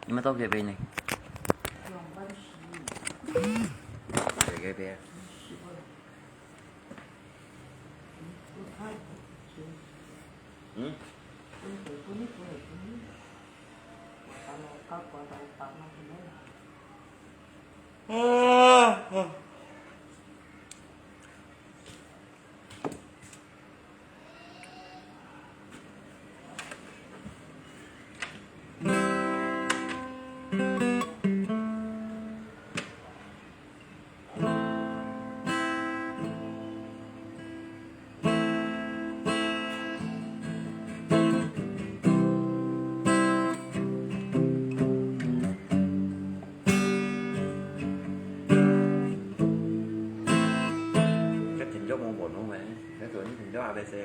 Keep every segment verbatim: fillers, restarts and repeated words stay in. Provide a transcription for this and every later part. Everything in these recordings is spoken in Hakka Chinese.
你们到这边呢？这边。嗯？啊，啊。这听着没无弄咩？这昨天听着阿伯说。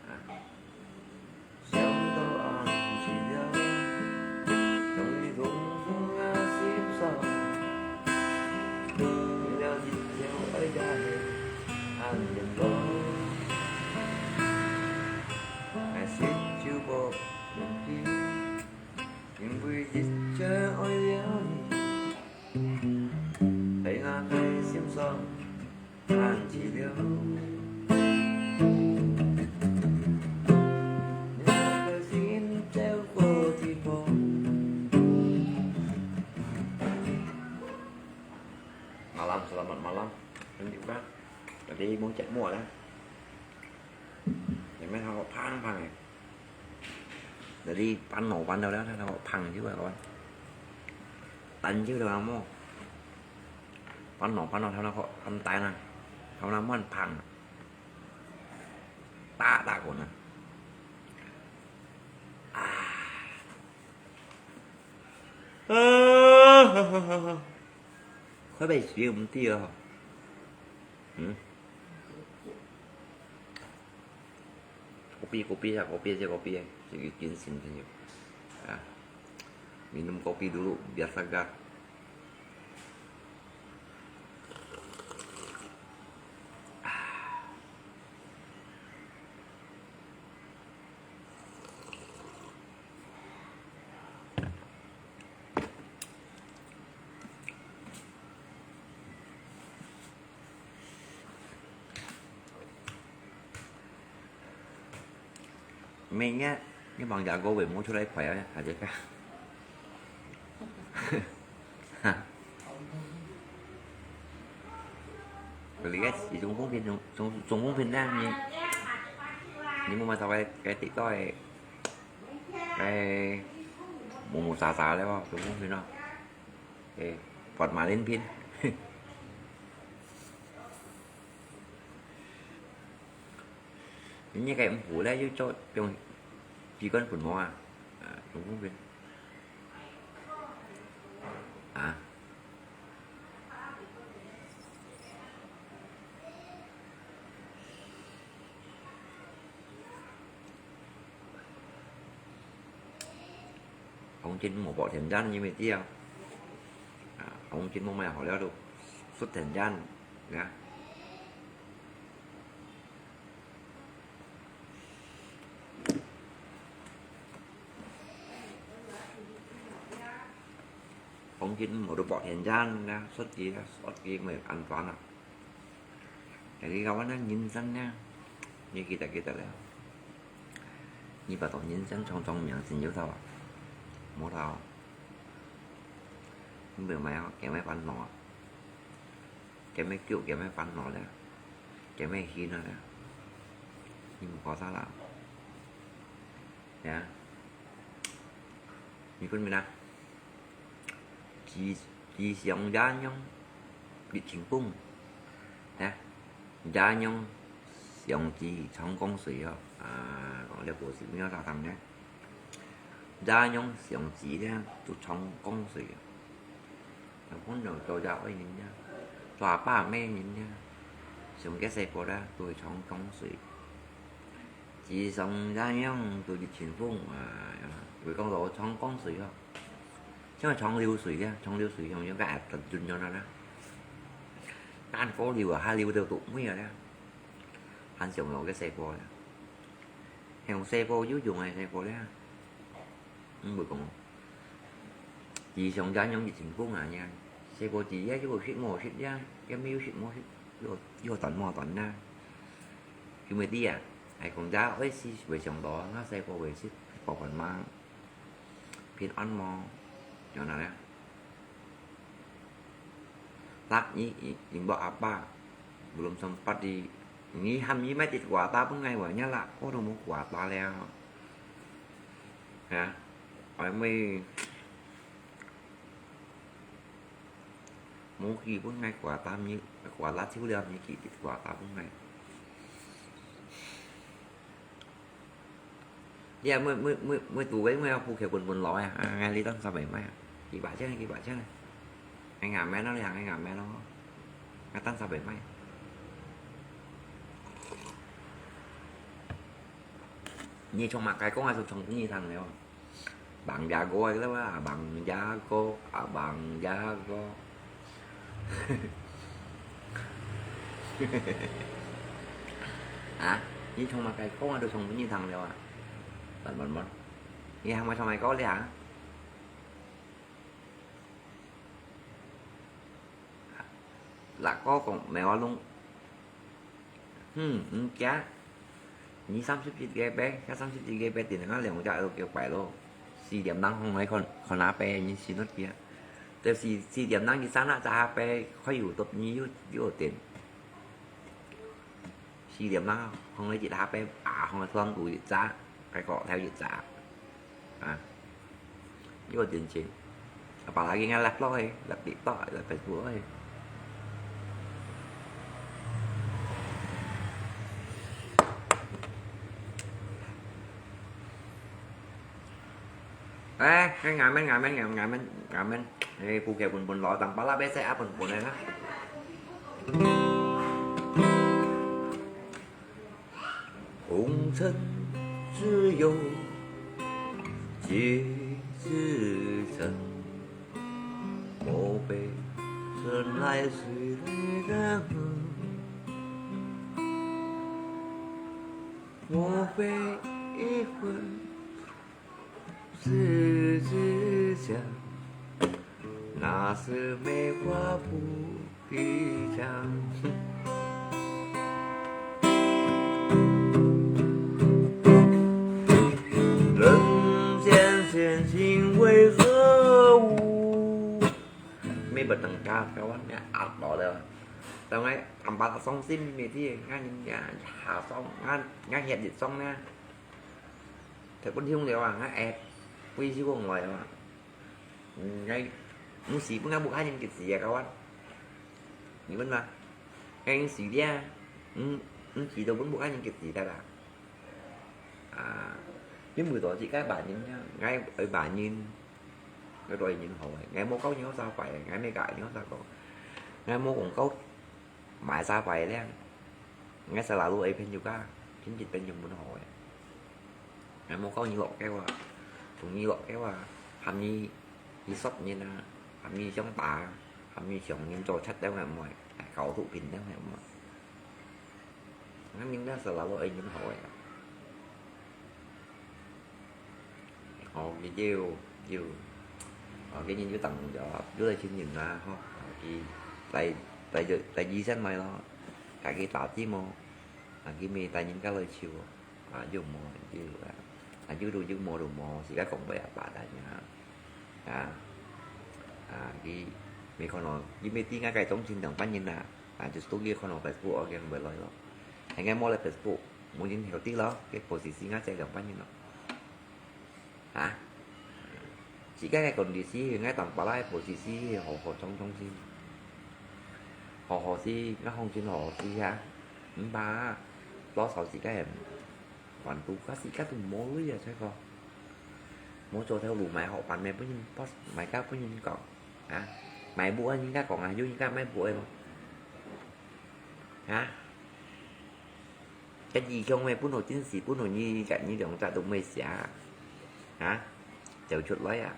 啊。想到暗时了，终于东风啊心上，为了一条爱呀嘿，暗夜落。爱惜就不容易。 因为一切爱了你，在我的心上安置了。你的心就不寂寞。Malam, selamat malam. Tunjuk kan. Tadi mau cek mua lah. Yang main hawak pang-pang eh. Jadi, pano, pano lah, hawak pang juga, kawan. Tan juga lah, mau. Pano, pano, hawak hawak pantai nah. Hawak hawak pang. Tak, tak, kawan nah. Ah. 快被洗唔掉啊！嗯？Kopi, kopi ya, kopi aja, kopi. Sige, ginseng aja. Ah, minum kopi dulu, biar segar. Ah. 明日你望下个位，摸出来快啊，还得干。佢个係中風片，中，中，中風片呢，你，你摸摸佢个，个地道个，个，毛毛沙沙个哦，中風片哦。 誒，發麻癲片。你个毋好咧，又做，用，器官分我啊，啊，中風片。啊。 紅巾無薄田間，你毋知啊？啊，紅巾無買好了都，出田間，你看。紅巾無都薄田間，你看，出去，出去無安全啊。 Jadi kawan啊，人生呢，你記得記得了。你把到人生長長命真有頭啊，無頭。你毋係啊，驚咩煩惱啊？驚咩叫，驚咩煩惱咧？驚咩氣啊咧？你毋好搞啥啦。呀？你分明啊？ 自，自上夜陽日清風，呢，夜陽上自長江水哦。啊，講這故事毋曉啥通呢？夜陽上自呢，就長江水哦。本來做爺哀人呢，做阿爸姆哀人呢，上个世界呢，都係長江水。自上夜陽就日清風啊，會講到長江水哦。 像長流水啊，長流水像，像个啊，準準樣啦。但過流啊，下流到到尾啊咧，還上流个細波咧，向細波有用个細波咧。毋會講，佢想家樣佢情況啊樣，細个佢也有食無食呀，也沒有食無食，有有短無短啦，有咩知啊？還講家愛死會想到，那細个會死，寶寶嘛，平安無？有哪樣？ Tap你，你，你buat apa? Belum sempat di, ni ham ni mai tit kuota pun ngai wanya lah, ko do mo kuota liao. Ha? Ai mai, mo ki pun ngai kuota mi, kuota chiu liao mi ki tit kuota pun ngai. Iya, mui, mui, mui, mui tu wei, mui aku khe bun bun lo ya. Ah, ngai li tan sa bai mai. Ki ba chen, ki ba chen. Ngai ngam men lo ya, ngai ngam men lo. Ngai tan sa bai mai. Ni chong ma kai kong asu chong ni thang leo. Abang jago, kita mah abang jago, abang jago. Ha? Ni chong ma kai kong asu chong ni thang leo ah. Bon, bon, bon. Ni hang ma chong mai ko le ah. Lah ko kong mai wa lung. Hmm, hm, kia. Ni samsip tit ge pe, kia samsip tit ge pe, tin nga leong ja lo kêu pai lo. Si diam nang hong lai kon, kon a pe, ni si not kia. Te si, si diam nang ki sana ja pe, khoi yu top ni yu, yu tin. Si diam nang hong lai tit ha pe, a hong lai tuan ku yu ja, kai ko theo yu ja. Ha. Yo din chin. Apalagi nga lap lo he, lap TikTok, lap Facebook he. Eh, eh, ngamen, ngamen, ngamen, ngamen, ngamen. Eh, ku kêu bun bun lo, tang pala bese a bun bun na. 红尘只有几时成，莫被春来水来的恨，莫被一分 十指香，那是梅花不提香。人间仙境为何物？May bertengkar kawan ya, art lo de. Tau ngai, tampa tak song sim, may ti, ngai, ngai, ha song, ngai, ngai hiat dit song na. Thật bún hiung liao à, ngã ẹt, bui siu kong lòi à. Ngai, mung sî bún ngã buk há nhin kịt sî à, kawan. Ngi bún mà. Ngai mung sî lia, mung, mung sî tàu bún buk há nhin kịt sî ta à. À, nhưng mười đó chỉ cái bà nhìn nha, ngai ơi bà nhìn. Ngai đòi nhìn hậu, ngai mô câu nhiều sao phải, ngai mê gái nhiều sao có. Ngai mô cũng câu 買沙牌咧，𠊎selalu愛朋友家，親戚朋友問好誒。𠊎無教你落街啊，同你落街啊，喊你去殺人啊，喊你相打，喊你上人做賊兜𠊎毋會，搞毒品兜𠊎毋會。𠊎人家selalu愛人好誒。 哦，佢有，有，哦，佢人有當有，有來親人啊，吼，佢來，來，來醫生來咯，家己打針哦，啊，佢咪帶人家來手哦，啊，有無，有啊，啊，有就有，無就無，自家講話也罷了呀，啊，啊，佢，咪看咯，佢咪知𠊎該種情況半人啊，啊，就係佢看咯，Facebook哦，佢會來咯，應該無來Facebook，無人曉得咯，佢posisi𠊎這兩半人咯。 啊？自家个kondisi，𠊎當巴拉个posisi，好好衝衝先。好好先，𠊎放心好好先啊。毋怕啊，多少自家个還都，該自家都無鐳啊，才講。無做頭路買好辦咩，分人，買家分人講。啊？買布啊，人家講啊，有人家買布个無？啊？ 該意向咩，分好真實，分好你，你兩隻都毋會寫啊。啊？走出來啊！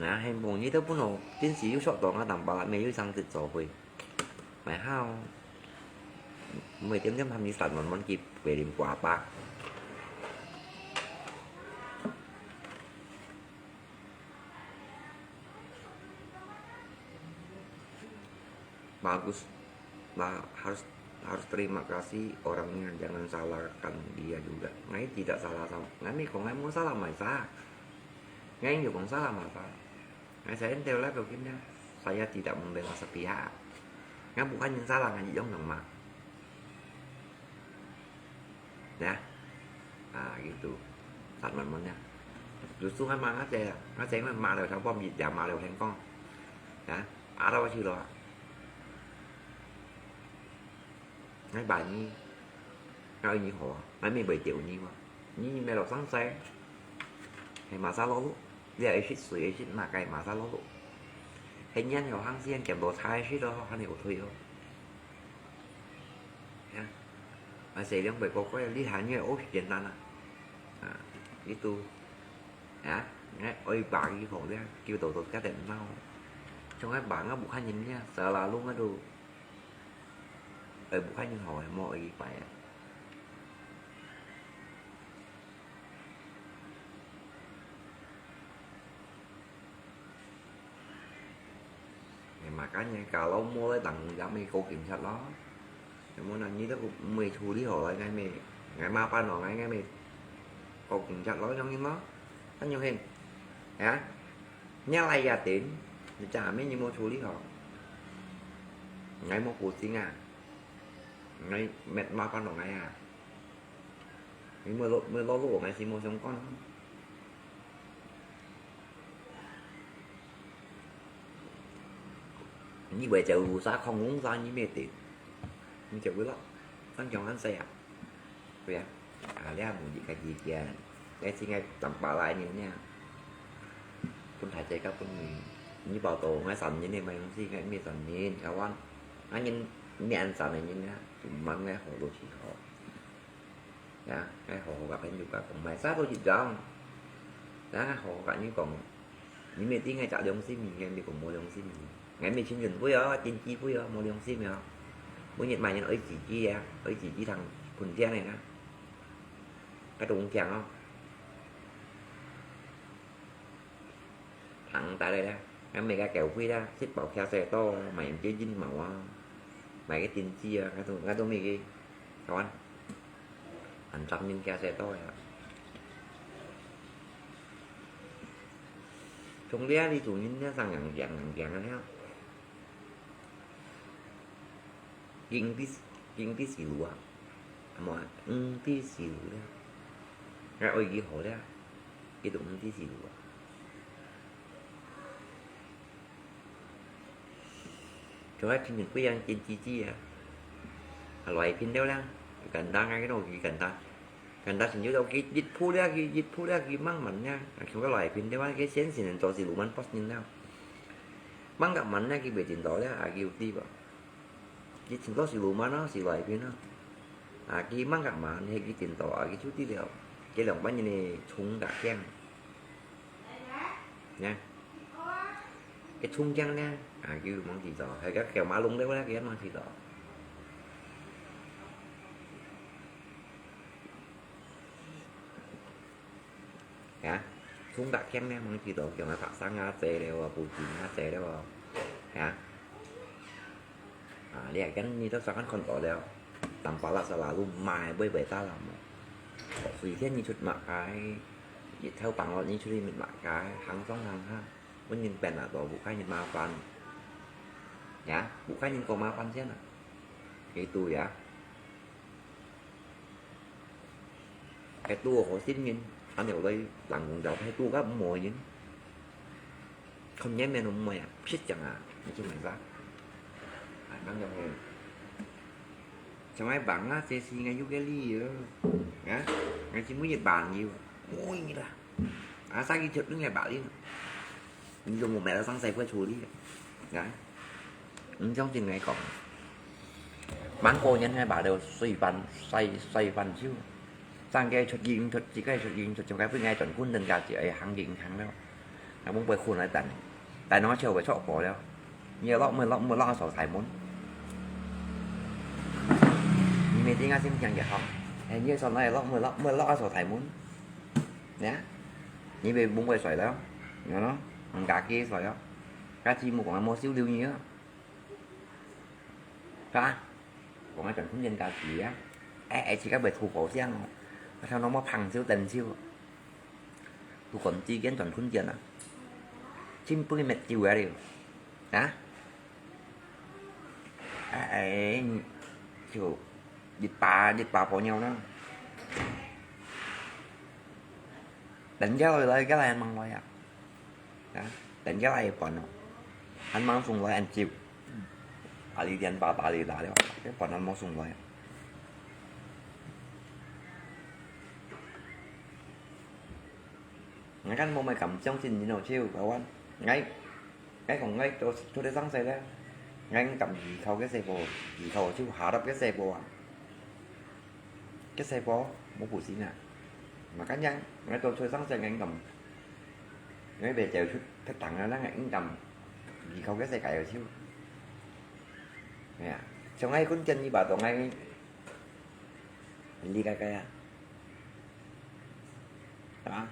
啊，希望你都分好真實有索當啊，當巴拉咩有生得做會。買好。毋會點點喊你散亂亂去別人掛吧。bagus lah, harus, harus terima kasih orangnya, jangan salahkan dia juga. Ngai tidak salah sama. Ngai mi kong ngai mau salah mai sa. Ngai yuk kong salah mai sa. Ngai saya ente lah kau kini. Saya tidak membela sepihak. Ngai bukan yang salah, ngai yang nama. Ya. Ah, gitu. Sat man mon ya. Justru ngai ma ngai saya, ngai saya ngai ma liao thang pom yit ya ma liao thang kong. Ya. Ada apa sih lo? Ngai ba ni. Ngai ni ho. Ngai mi bai tiao ni wa. Ni ni me lo sang sai. Hai ma sa lo lu. Dia ai sit sui ai sit ma kai ma sa lo lu. Hai nian yo hang sian kiam lo chai sit lo, han yo thui lo. Ya. Ngai saya liang bai kok koi li han ye o sian tan a. Ah, itu. Ya, ngai oi ba ki ho liang, kiu to to ka den nao. Trong ngai ba ngai bukan yin ya, selalu ngai tu. Oi bukan yin ho, mo oi ba ya. Ngai ma kan ngai kalau mo lai tang ya me kau king chat lo. Ngai mo nang ni ta ku me chu li ho lai ngai me. Ngai ma pan lo ngai ngai me. Kau king chat lo yong yin lo. Kan yong hen. Ya. Nya lai ya tin. Ni cha me ni mo chu li ho. Ngai mo ku ting a. Ngai met ma pan lo ngai a. Ngai mo lo, mo lo lo ngai si mo siong kon. Ni bai chau lu sa khong lung sa ni me te. Ni chau lo. Sang chong an sai a. Koi a. A lia mu di ka ji kian. Ngai si ngai tam pa lai ni nia. Pun thai chai ka pun ni. Ni bao to ngai san ni ne mai yong si ngai me san ni. Ka wan. Ngai ni, ni an san ni nia. Tum man ngai ho lo chi ho. Ya, ngai ho ho ka phen yu ka kong mai sa to yit jang. Ya, ngai ho ho ka ni kong. Ni me ti ngai chak liong sim ni, ngai me kong mo liong sim ni. Ngai me chin yun pui o, chin chi pui o, mo liong sim o. Mo nyet mai nyen oi chi chi ya, oi chi chi thang phun thiang ni na. Ka tung thiang o. Thang ta le le. Ngai me ka kêu pui le, sit bao kia se to, mai yem jin jin mao a. Mai ke tin chi a, ngai tu, ngai tu me ke. Kawan. An chak min kia se to ya. Trong lia li tu min nia sang yang yang yang yang nia. King ti, king ti si lu a. Amo a, king ti si lu lia. Ngai oi ki ho lia. Ki tu king ti si lu a. Cho ai pin pui yang kin chi chi a. A loi pin deu lia. Kan da ngai ki no ki kan da. Kan da sin yu dau ki yit phu lia ki yit phu lia ki mang man nia. A kiu ka loi pin deu a ki sian sin to si lu man pos nin lia. Mang ka man nia ki be tin to lia a ki u ti ba. Ki tin to si lu man no si loi pin no. A ki mang ka man he ki tin to a ki chu ti liao. Ki liang ban ni chung ka kiang. Nia. Ki chung kiang nia. A ki mang ti to. He ka kiao ma lung deu lia ki mang ti to. Ya, chung tak kiang ne, mang chi to kiang a tak sang a che le wa, bu jin a che le wa. Ya. A, lia kan ni to sa kan kon to le. Tam pa la sa la lu mai bui bui ta la mo. Ko sui thian ni chut ma kai. Yi thau pang lo ni chut ni mit ma kai. Hang song hang ha. Wen yin pen a to bu kai yin ma fan. Ya, bu kai yin ko ma fan thian a. Itu ya. Hai tu ho sin yin, an yau lai lang kong jao hai tu ka mo yin. Kon yin men mo ya, pit jang a, ni chu men sa. Ai mang yong he. Chang ai bang a, se si ngai yu ke li yo. Ya, ngai si mu yit bang yu. Ui la. A sa ki chut ngai ba li. Ni yong mo me la sang sai pua chu li. Ya. Ni jong jin ngai kong. Mang ko nyan ngai ba liu sui ban, sai, sai ban chiu. Sang ke chut ying chut, chi ke chut ying chut, chang ke pui ngai chon kun den ka chi, ai hang ying hang liu. Na bung pui khun lai tan. Tai no cheu pui chok ko liu. Ni lok mui lok mui lok a so sai mun. Ni me ting a sim kiang ye hok. Hai ni so lai lok mui lok mui lok a so sai mun. Nia. Ni be bung pui soi liu. Ni no. Ang ka ki soi liu. Ka chi mu kong mo siu liu ni a. 係吧？講个轉空間家己啊，哎，哎，自家會吐火象哦，啊，像那麼胖就等就，都講之間轉空間啊，真不滅酒啊了，啊？哎，哎，就一把一把泡尿呢，等下來个來忙來啊。 啊，等下來一半哦，還吂送來恁久。阿里電話打你打了，一半還無送來。𠊎看無麼敢相信你哦，就講，𠊎，𠊎講𠊎做，做得生事咧，𠊎敢依靠个細胞，依靠就下落个細胞啊。 个細胞，無不信啊。Makanya，𠊎到出生時，𠊎應該，𠊎會走出特等啊，𠊎應該依靠个世界个手。哎呀，像𠊎kun建議吧，當𠊎，你理解个啊？啊？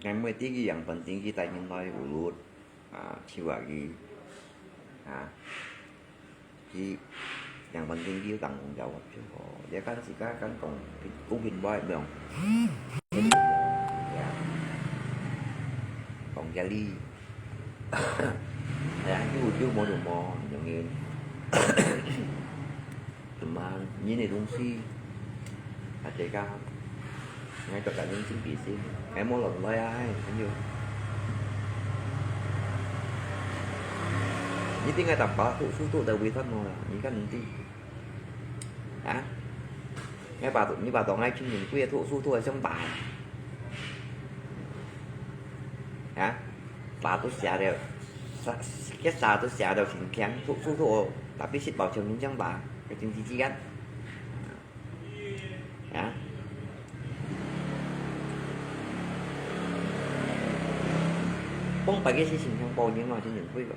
𠊎毋會知佢樣本身佢帶人來有路，啊，手啊佢，啊，佢樣本身佢有當有，就好。你看自家看講，公平無一樣。呀，講這裡，哎呀，有就無就無，容易。 Teman，你个東西，啊，這個，𠊎做个人真比心，𠊎無亂來啊，哎，朋友。你定𠊎tambah，吐，吐，吐到胃酸無啦？你看你知。啊？你把，你把當𠊎親人，佢个吐，吐，吐到像白。啊？沙都寫了，沙，个沙都寫了，真強，吐，吐，吐，tapi食飽像人像白，个經濟之間。 啊？放白个事情像報應嘛，真正會个。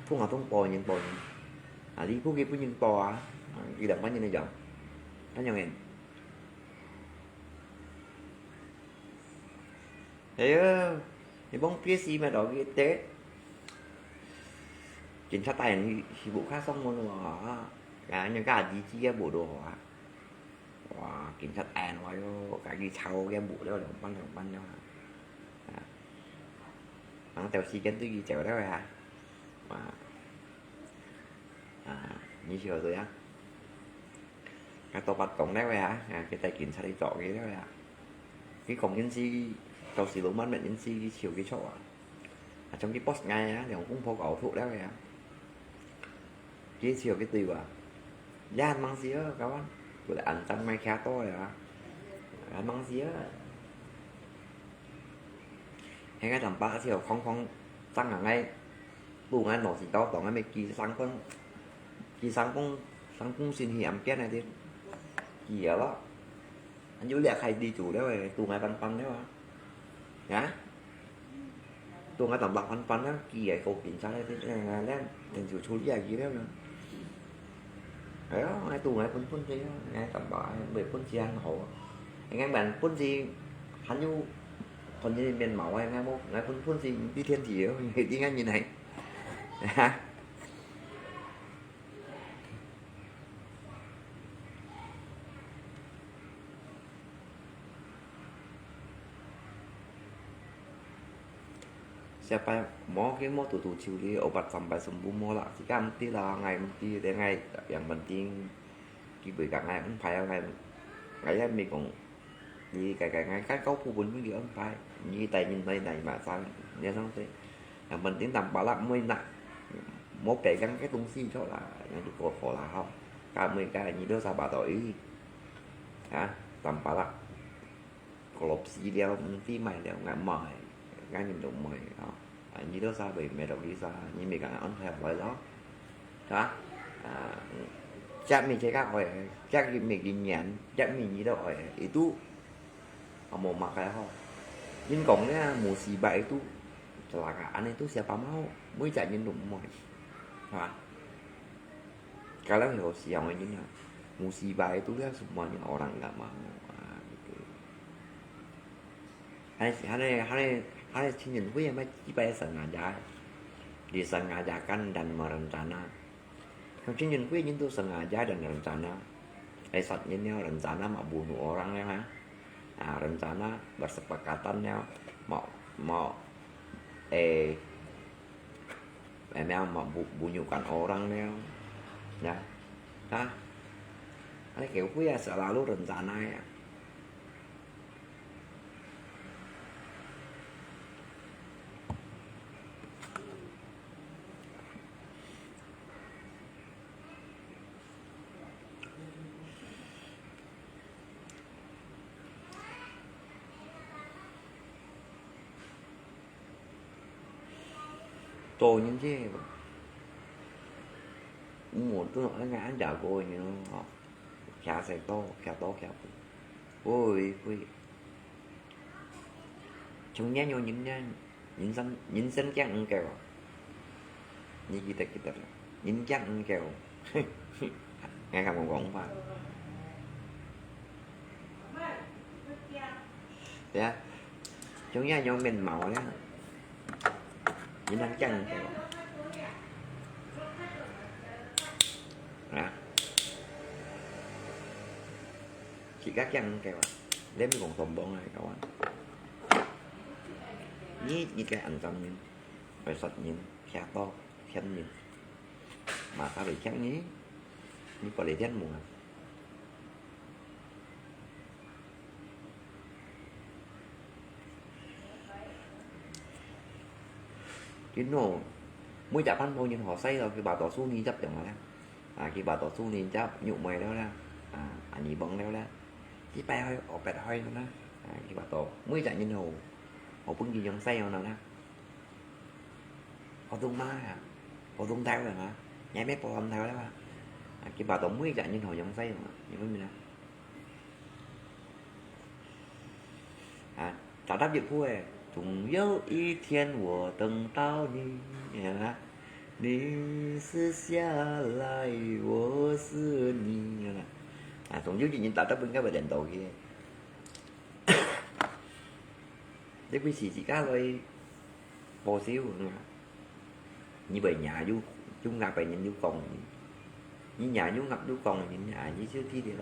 痛啊痛，報應報應。啊，你不給不應報啊，啊，一兩萬人的樣，看樣人。 哎喲，你講別事咩道理个？警察大人去，去屋下上門咯啊！啊，人家兒子也無到啊！哇，警察大人話喲，家己吵也無了，兩班兩班了啊！啊，人到時間對佢走了啊！哇！ 啊，你曉得啊？啊，到八講了啊，啊，佢帶警察去捉佢了啊。佢講因為到時老滿乜因為佢笑佢錯啊。啊，將佢boss𠊎啊，兩公婆搞錯了啊。佢笑佢對話，你還忙死啊，kawan，佢來安裝買卡多了啊，還忙死啊。 該个tambah笑框框，正啊𠊎，路𠊎老是到當个咩，佢生工，佢生工，生工先去暗間个，佢啊咯，有兩開地主了誒，都𠊎搬搬了啊，啊，都𠊎tambah搬搬了，佢个高警察个，誒，誒，誒，就處理啊佢了呢。 哎呀，𠊎都𠊎分分佢啊，𠊎感覺𠊎分佢還好啊。𠊎講分佢還有同人面貌啊，𠊎無，𠊎分分佢一天天哦，你看人來，哈。 Siapa無，佢無堵堵手哩，obat sampai sembuh無啦。自家毋知啦，𠊎毋知，但𠊎yang penting，佢會講𠊎毋歹啊，𠊎，𠊎也毋係講，你該該𠊎該搞部分分佢毋歹，你帶人來來嘛生，你想說，yang penting tambah啦，毋會拿，無白講个東西做啦，yang tu過好啦吼，該毋會該你都三百多億，啊，tambah啦。 Korupsi了，毋知買了，𠊎買，𠊎人都買啊。啊，你都啥會買到佢啥，你咪講安排來咯，係吧？啊，嗯，這咪自家愛，這个咪今年，這咪你都愛，itu 啊，無麼个好。人講呢，musibah itu celaka，恁呢都siapa mau，每隻人都毋愛，係嘛？Kalau有時候个人啊，musibah itu咧，semuanya orang nggak mau啊，gitu。還係，還係，還係，還係親人會啊，乜幾擺sengaja，disengajakan dan merencana。 Yang Chin Yun Hui nyin tu sengaja dan rencana. Eh, sat nyin nyo rencana mau bunuh orang nyo ha. Ah, rencana bersepakatan nyo mau, mau, eh, memang mau bu-, bunuhkan orang nyo. Ya. Ha. Ada keu hui ya selalu rencana ya. 多年前，我都恁樣安家過呢，吼，徛細到，徛到徛大，喂喂，從年有人呢，人生人生驚毋夠啊！你記得記得啦，人驚毋夠，𠊎同你講話。對啊，從年有面貌咧。 你能驚毋驚？啊？自家驚毋驚啊？你毋講同幫啊，kawan。你，你个安全人，會殺人，徛刀，騙人，mata會騙你，你不會騙無啊？ Kino, muaj jak phan pho nyin ho sai lo, kiba to su ni jap jong la. Ah, kiba to su ni jap, nyu mui leo la. Ah, ani bong leo la. Kiba hoi, opet hoi lo la. Ah, kiba to, muaj jak nyin ho, ho pun ki jong sai lo la. Ho tung ma ha, ho tung tau la ma. Nyai me po hom tau la ma. Ah, kiba to, muaj jak nyin ho jong sai lo ma. Ni pun mi la. À, ta đáp Việt Phu ấy, 总有一天我等到你, à, 你是下来，我是你, à, 总有一日 ta đáp bên các bạn đến đâu kia. Để quý sĩ chỉ các lối bộ xíu nữa. Nyi bai nya yu, yu ngak bai nyin yu kong nyin. Nyi nya yu ngak yu kong nyin nya, nyi siu ti diu.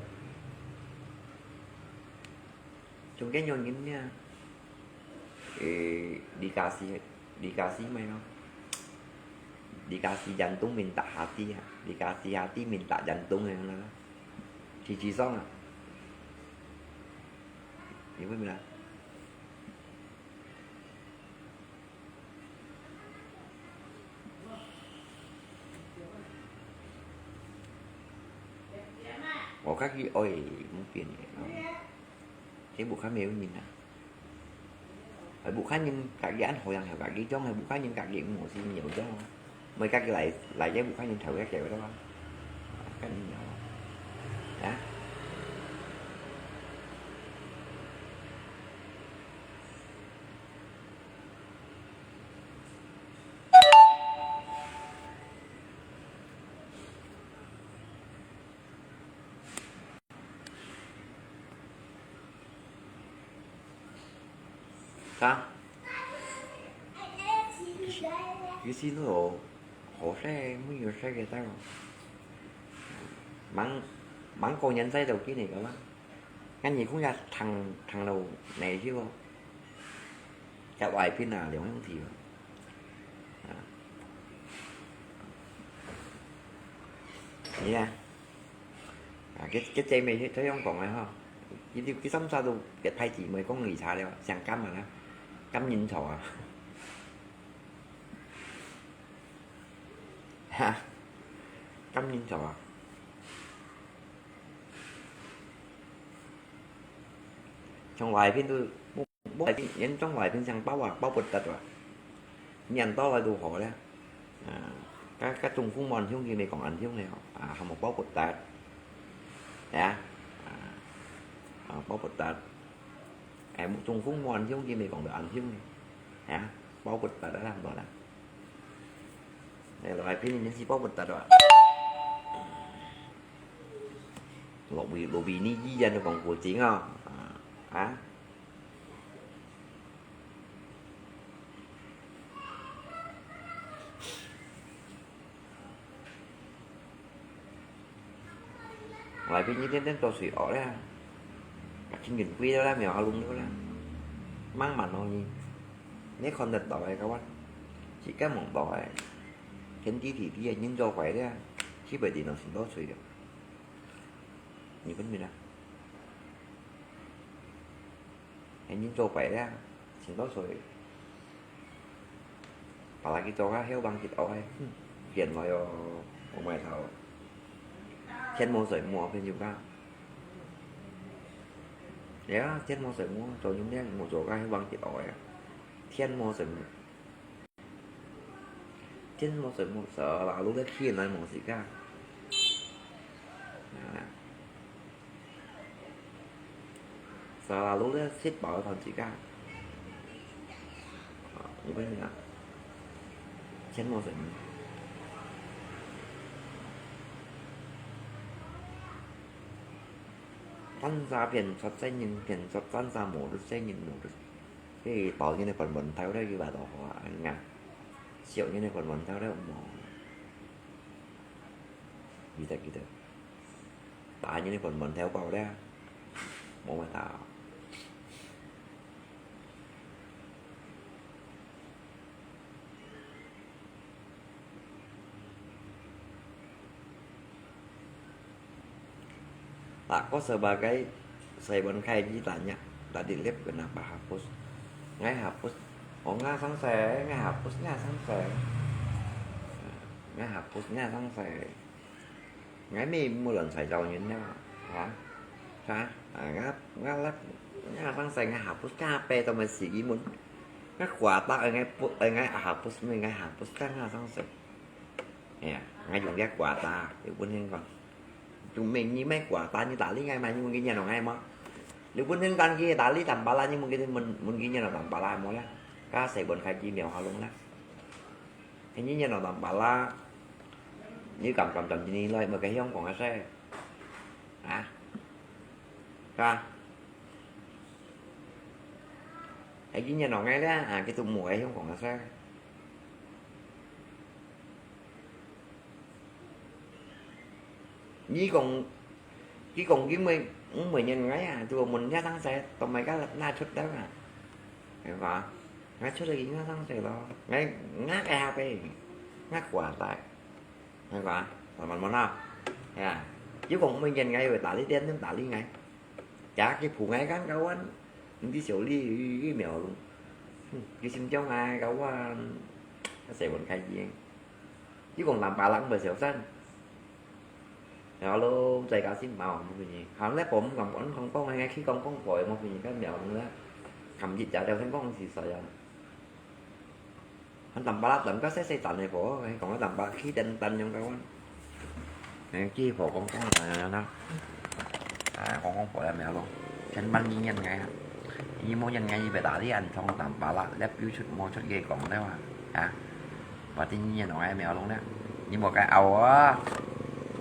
Chung ke nyo nyin nya. Ê, dikasih, dikasih mai no. Dikasih jantung minta hati, ha. Dikasih hati minta jantung, ha. Chi chi song, ha. Nyi bai mi la. Ủa, các ghi ôi, muốn phiền vậy không? Thế bộ khác mèo nhìn à? Ở bộ khác nhìn các ghi ăn hồi hàng các ghi trong, hay bộ khác nhìn các ghi ngủ xin nhiều trong. Mấy các ghi lại, lại cái bộ khác nhìn thử các kiểu đó. Các nhìn nhỏ. Đó. 啥？其實，其實都有好細，沒有細个大。芒，芒果年代都見那個嘛。 Ngăn gì cũng ra thằng, thằng nào này chứ không? Chả hoài pin à, liều không thì. À. Nè. À, cái, cái chai mì thấy không còn này ha. Cái, cái, cái sắm sao đâu, cái phai chỉ mới có người xả đâu, sang cắm mà nè. Cắm nhìn thỏ à. Ha. Cắm nhìn thỏ à. Trong hoài pin tôi, bố, bố hoài pin, trong hoài pin sang bao à, bao bột tật à. Nhận to là đủ hổ đấy. À, các, các trung phung mòn hiếu gì này còn ăn hiếu này hả? À, hàm một bao bột tật. Đấy à? À, à, bao bột tật. 哎，中風無恁凶，佢毋係講到恁凶个。啊，包不得啦，毋好啦。哎，老外片你是包不得啦。老外，老外你依然都講古今啊，啊，啊。 外邊一點點做水哦咧，把天天歸了啦，苗下弄了啦，慢慢哦你，你看得到个，各位，自家望到个，天地地地个人做怪咧，去別地方尋到水了，你分明啊？ 係人做怪咧，尋到水。把佢做个後幫佢哦，哼，騙來哦，我買頭。天無水無，朋友啊。呀，天無水無，做人咧，無做个後幫佢哦呀。天無水無。 天無水無，手拉路咧去來無時間。啊，手拉路咧食飽飯時間。啊，你不行啊？天無水無。單儕騙出世人，騙出單儕無出世人，無出 佢包人个飯碗頭咧，佢話到好啊，恁樣。小人个飯碗頭咧，無。記得，記得。大人个飯碗頭包咧，無問題。 Nah, ko sebagai Saibon Kaji tanya, tadi live kenapa hapus? Ngai hapus, oh, nga sangsai, ngai hapus, nga sangsai. Ngai hapus, nga sangsai. Ngai mi mulan sai jauh nyen ya, ha? Ha? Ah, nga, nga lap, nga sangsai, ngai hapus, nga pe to masih imun. Nga kuata, ngai put, ngai hapus, ngai hapus, nga sangsai. Ya, ngai dùng cái quà ta, Liu Bun Hên còn. Chúng mình như mấy quà ta như ta lý ngay mà, nhưng mà cái nhà nó ngay mà. Liu Bun Hên còn kia ta lý tầm bá la, nhưng mà cái mình, mình cái nhà nó tầm bá la mà lắm. Cá sẽ bận khai chi mèo hao lông lắm. Thế như nhà nó tầm bá la, như cầm cầm cầm chi ni lơi, mà cái hiông còn xe. Hả? Ka. Ai, cái nhà nó ngay lắm, à, cái tụi mùa ấy không còn xe. Nyi kong, ki kong ki mui, mui nyen ngai a, tu mun nya tang sai, tong mai ka na chut dau a. Ngai ka, ngai chut lagi nya tang sai lo. Ngai, nga ka ha pe, nga kua tai. Ngai ka, tong man mo na. Ya, ki kong mui nyen ngai, ta li dien, ta li ngai. Chả cái phù ngai kan kawan, đi siêu li, cái mèo luôn. Cái sim chong ai kawan, cái sẽ vẫn khai gì. Chứ còn làm bà lắng về xẻo xanh. Rồi luôn, chạy cả xin màu một cái gì. Hẳn lẽ bố không còn không không ai nghe khi con con vội một cái gì cái mèo luôn đó. Cầm dịch trả đều thành công thì sợ vậy. Hẳn tầm ba lát tầm có sẽ sẽ tận này phổ, hay còn có tầm ba khi tận tận trong đâu á. Hay chi phổ con con là nó. À, con con phổ là mèo luôn. Chân bắn đi nhân ngay. Như mua nhân ngay về đá đi ăn trong tầm ba lát, lép YouTube mua chút ghê còn đấy mà. Hả? Và tin nhiên nói mèo luôn đấy. Như một cái ảo á.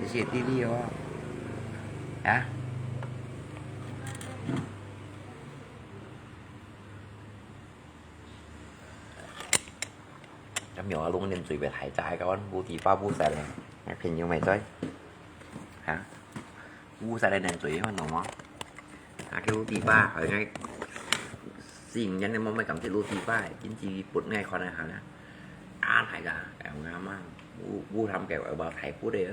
Cái gì ti đi á. Hả? Cái mèo luôn nên tùy về thái trái con, bu thì ba bu xài này. Cái phim như mày chơi. Hả? Bu xài này nên tùy hơn nó mà. À, cái lu tì ba, ở ngay. Xin nhắn em mong mày cảm thấy lu tì ba, chính trị bột ngay khoan này hả nè. An thái cả, em ngắm á. Bu, bu thăm kiểu ở bờ thái bút đây.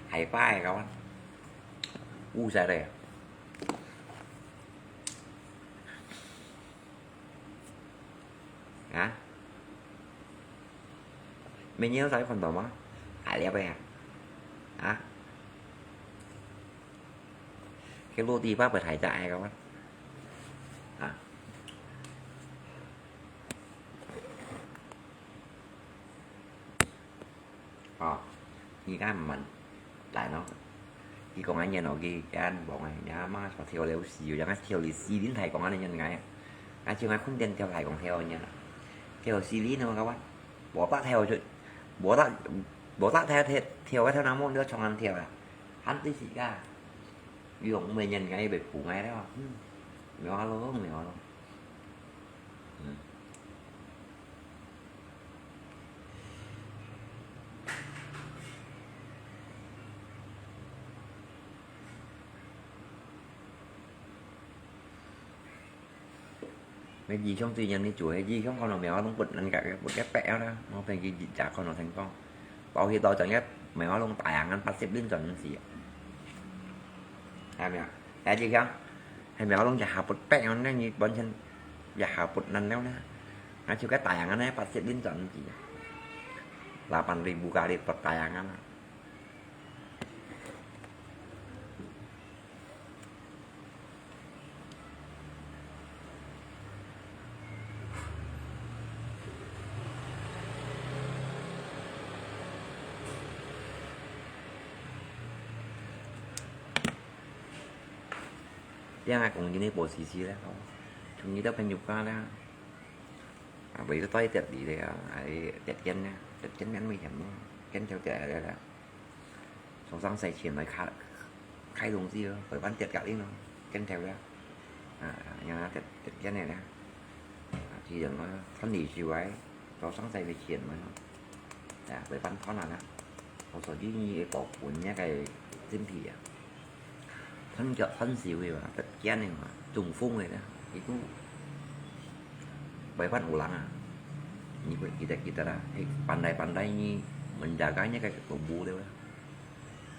Thái ba các bạn. Bu xài đây. Hả? Mày nhớ thấy phần đó mà? Hại lẹ vậy à? Hả? Cái lô đi bác phải thải chạy các bạn. Hả? Ờ, như cái mà mình lại nó. 佢講恁樣哦，佢，佢恁講啊，若媽坐跳樓死，有人啊跳樓死，恁大講恁樣个。啊，就𠊎困電跳大講跳恁樣啊，跳死哩呢，𠊎講，無得跳出，無得，無得跳，跳，跳个跳那麼，你要衝人跳啊，還對死个。佢講，每年𠊎被苦𠊎了，嗯，無啊咯，無啊咯。 嗯。該異鄉最近你做，該異鄉可能苗東不能改，不改白了啦，我分佢一家可能成功。包起到整个苗東大洋岸八十零轉是。 係無啊？係就講，係苗東一下不白，恁樣你完全一下不能了呢。啊，就該大洋岸呢，八十零轉子，lapan ribu kali per大洋岸啊。這樣啊，講緊你無時時咧，吼，從你到朋友家咧，啊，為了帶一點禮咧，啊，哎，一點咧，一點咧危險咯，跟條嘅咧。 早上洗錢來開，開東西咯，陪伴跌價哩咯，跟頭呀。啊，啊，呀，跌，跌價哩啦。啊，既然嘛，趁你就來，早上洗个錢嘛，啊，陪伴賺啊啦。我說你，你保護你个身體啊。 趁腳趁手个嘛，得驚个嘛，中風个啦，佢都，陪伴有人啊。你會記得，記得啦，係pandai-pandai你menjaga你个tubuh了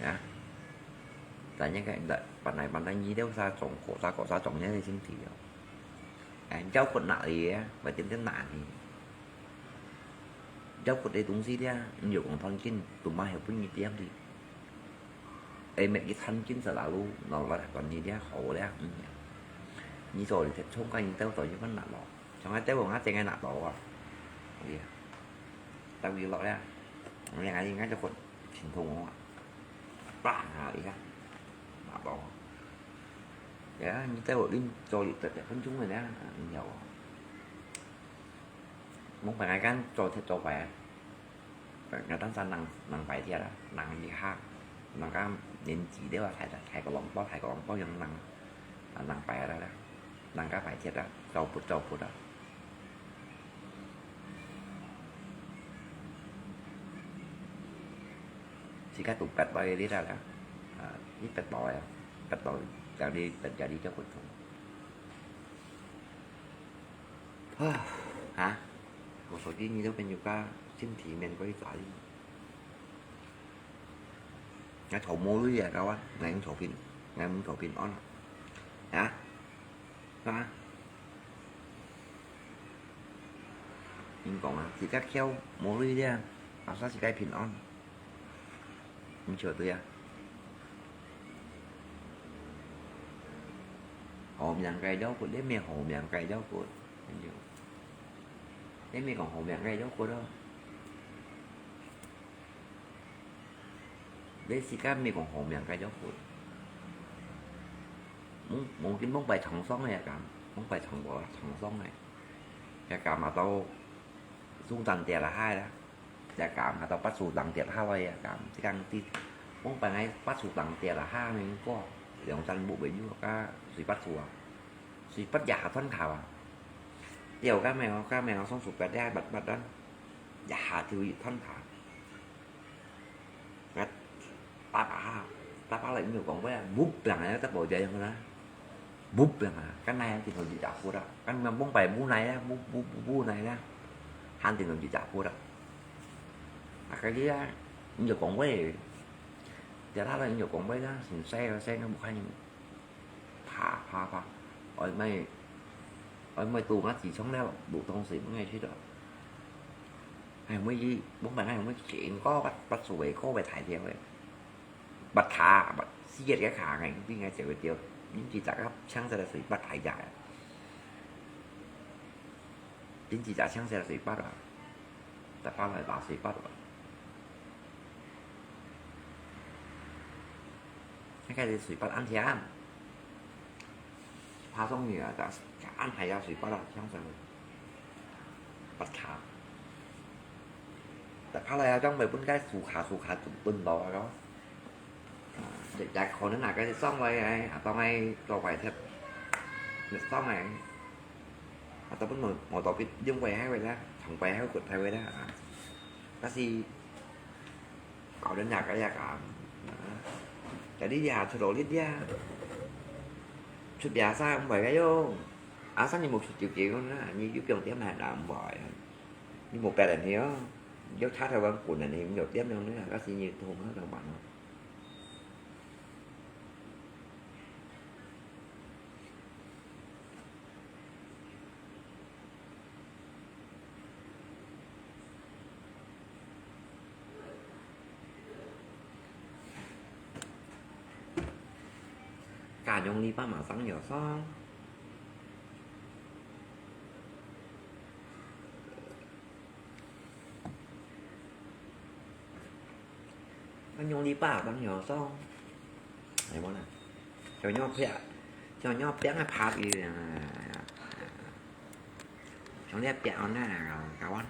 啊。啊，但你个，pandai-pandai你了，啥中，啥个，啥中你个身體哦。哎，照顧哪裡啊？我真正哪裡？照顧个東西咧，你有講賺緊，都買係分你點哩。 哎，每一餐緊食啦，lu，老板管你咧好咧，嗯。你做你冲个，你兜做一份拿咯，像个兜我正个拿到啊，哎呀，兜有落咧，我两个应该就混，挺痛哦，啪，拿一下，拿到，呀，你兜我拎做一分钟个咧，你有。 Mông Pài ngai kan做thiệt做phải. Ngai tan sa năng, năng phải thiệt á, năng đi ha. Năng ka nên chỉ để mà thải, thải có lòng bao, thải có lòng bao yang năng, năng phải đó đó. Năng ka phải thiệt á, trâu put, trâu put á. Chỉ ka tụ pẹt bao đi ra đó. À, ít pẹt bao á. Pẹt bao, giờ đi, pẹt giờ đi cho cuối cùng. Hả? Một số cái gì đâu bên Yuka xin thì mình có đi phải. Ngai thổ mô lui à, các bạn. Ngai thổ pin, ngai thổ pin on. Hả? Hả? Mình có mà, chỉ các khéo mô lui đi à. Mà sao chỉ cái pin on? 你晓得呀？好命个妖怪，你咩好命个妖怪？你咩講好命个妖怪咯？你自家咩講好命个妖怪？Mông, mông kin mông pai thằng song ya kam, mông pai thằng bò thằng song này. Ya kam mà tao, sung tàn tiệt là hai đó. Ya kam, hâ tau bắt sù tăng tiệt hâ loi ya kam, chỉ cần ti, mông pai ngai bắt sù tăng tiệt là hâ mình có, lòng chân bộ bệnh như ka, suy bắt sù à, suy bắt giả thon khảo à, tiểu ka mèo, ka mèo song sù pet ya bắt bắt đan, giả thiếu thon khảo. Ngắt, tap á, tap á là nhiều còn với búp là ngai tap bộ dây không đó. Búp là mà, cái này thì thôi bị giả phút đó. Cái mà mông pai búp này á, búp, búp, búp, búp này á. Hàn thì thôi bị giả phút đó. À, cái gì á, nhiều còn với, giờ đó là nhiều còn với đó, xin xe, xe nó một hai, pha, pha, pha. Ôi mày, ôi mày tù ngắt chỉ sống đó, đủ thông sĩ mới nghe chứ đó. Hay mới gì, bóng bàn hay mới chuyện có bắt, bắt sổ về, có về thải theo vậy. Bắt thả, bắt siết cái khả ngành, vì ngay sẽ về tiêu. Những chỉ chắc hấp sáng ra là sự bắt thải giải. Chính chỉ chắc sáng ra là sự bắt à. Tại sao lại bảo sự bắt à? 該係水壅恁甜，爬上去啊，但係恁係啊水壅啊，像係發卡。但卡來啊，將會分該樹卡樹卡分到啊咯。啊，這這可能啊，該係上來欸，啊，當係做壞忒，你上來，啊，都分無無到佢用壞忒个啦，撞壞忒骨頭个啦啊。但是 搞人家个呀搞。Jadi ya出努力呀，出biasa毋會个喲。Asal你無出條件啦，你又放點下啦，毋會。你無別人去哦，你就差台灣滾人去，你有點樣呢，但是你同佢干嘛呢？ Cả nhóm đi ba mà sáng nhiều sao? Anh Nhung đi ba mà sáng nhiều sao? Này món này. Cho nhau phe, cho nhau phe cái phá đi. Trong này phe on này là cao ăn.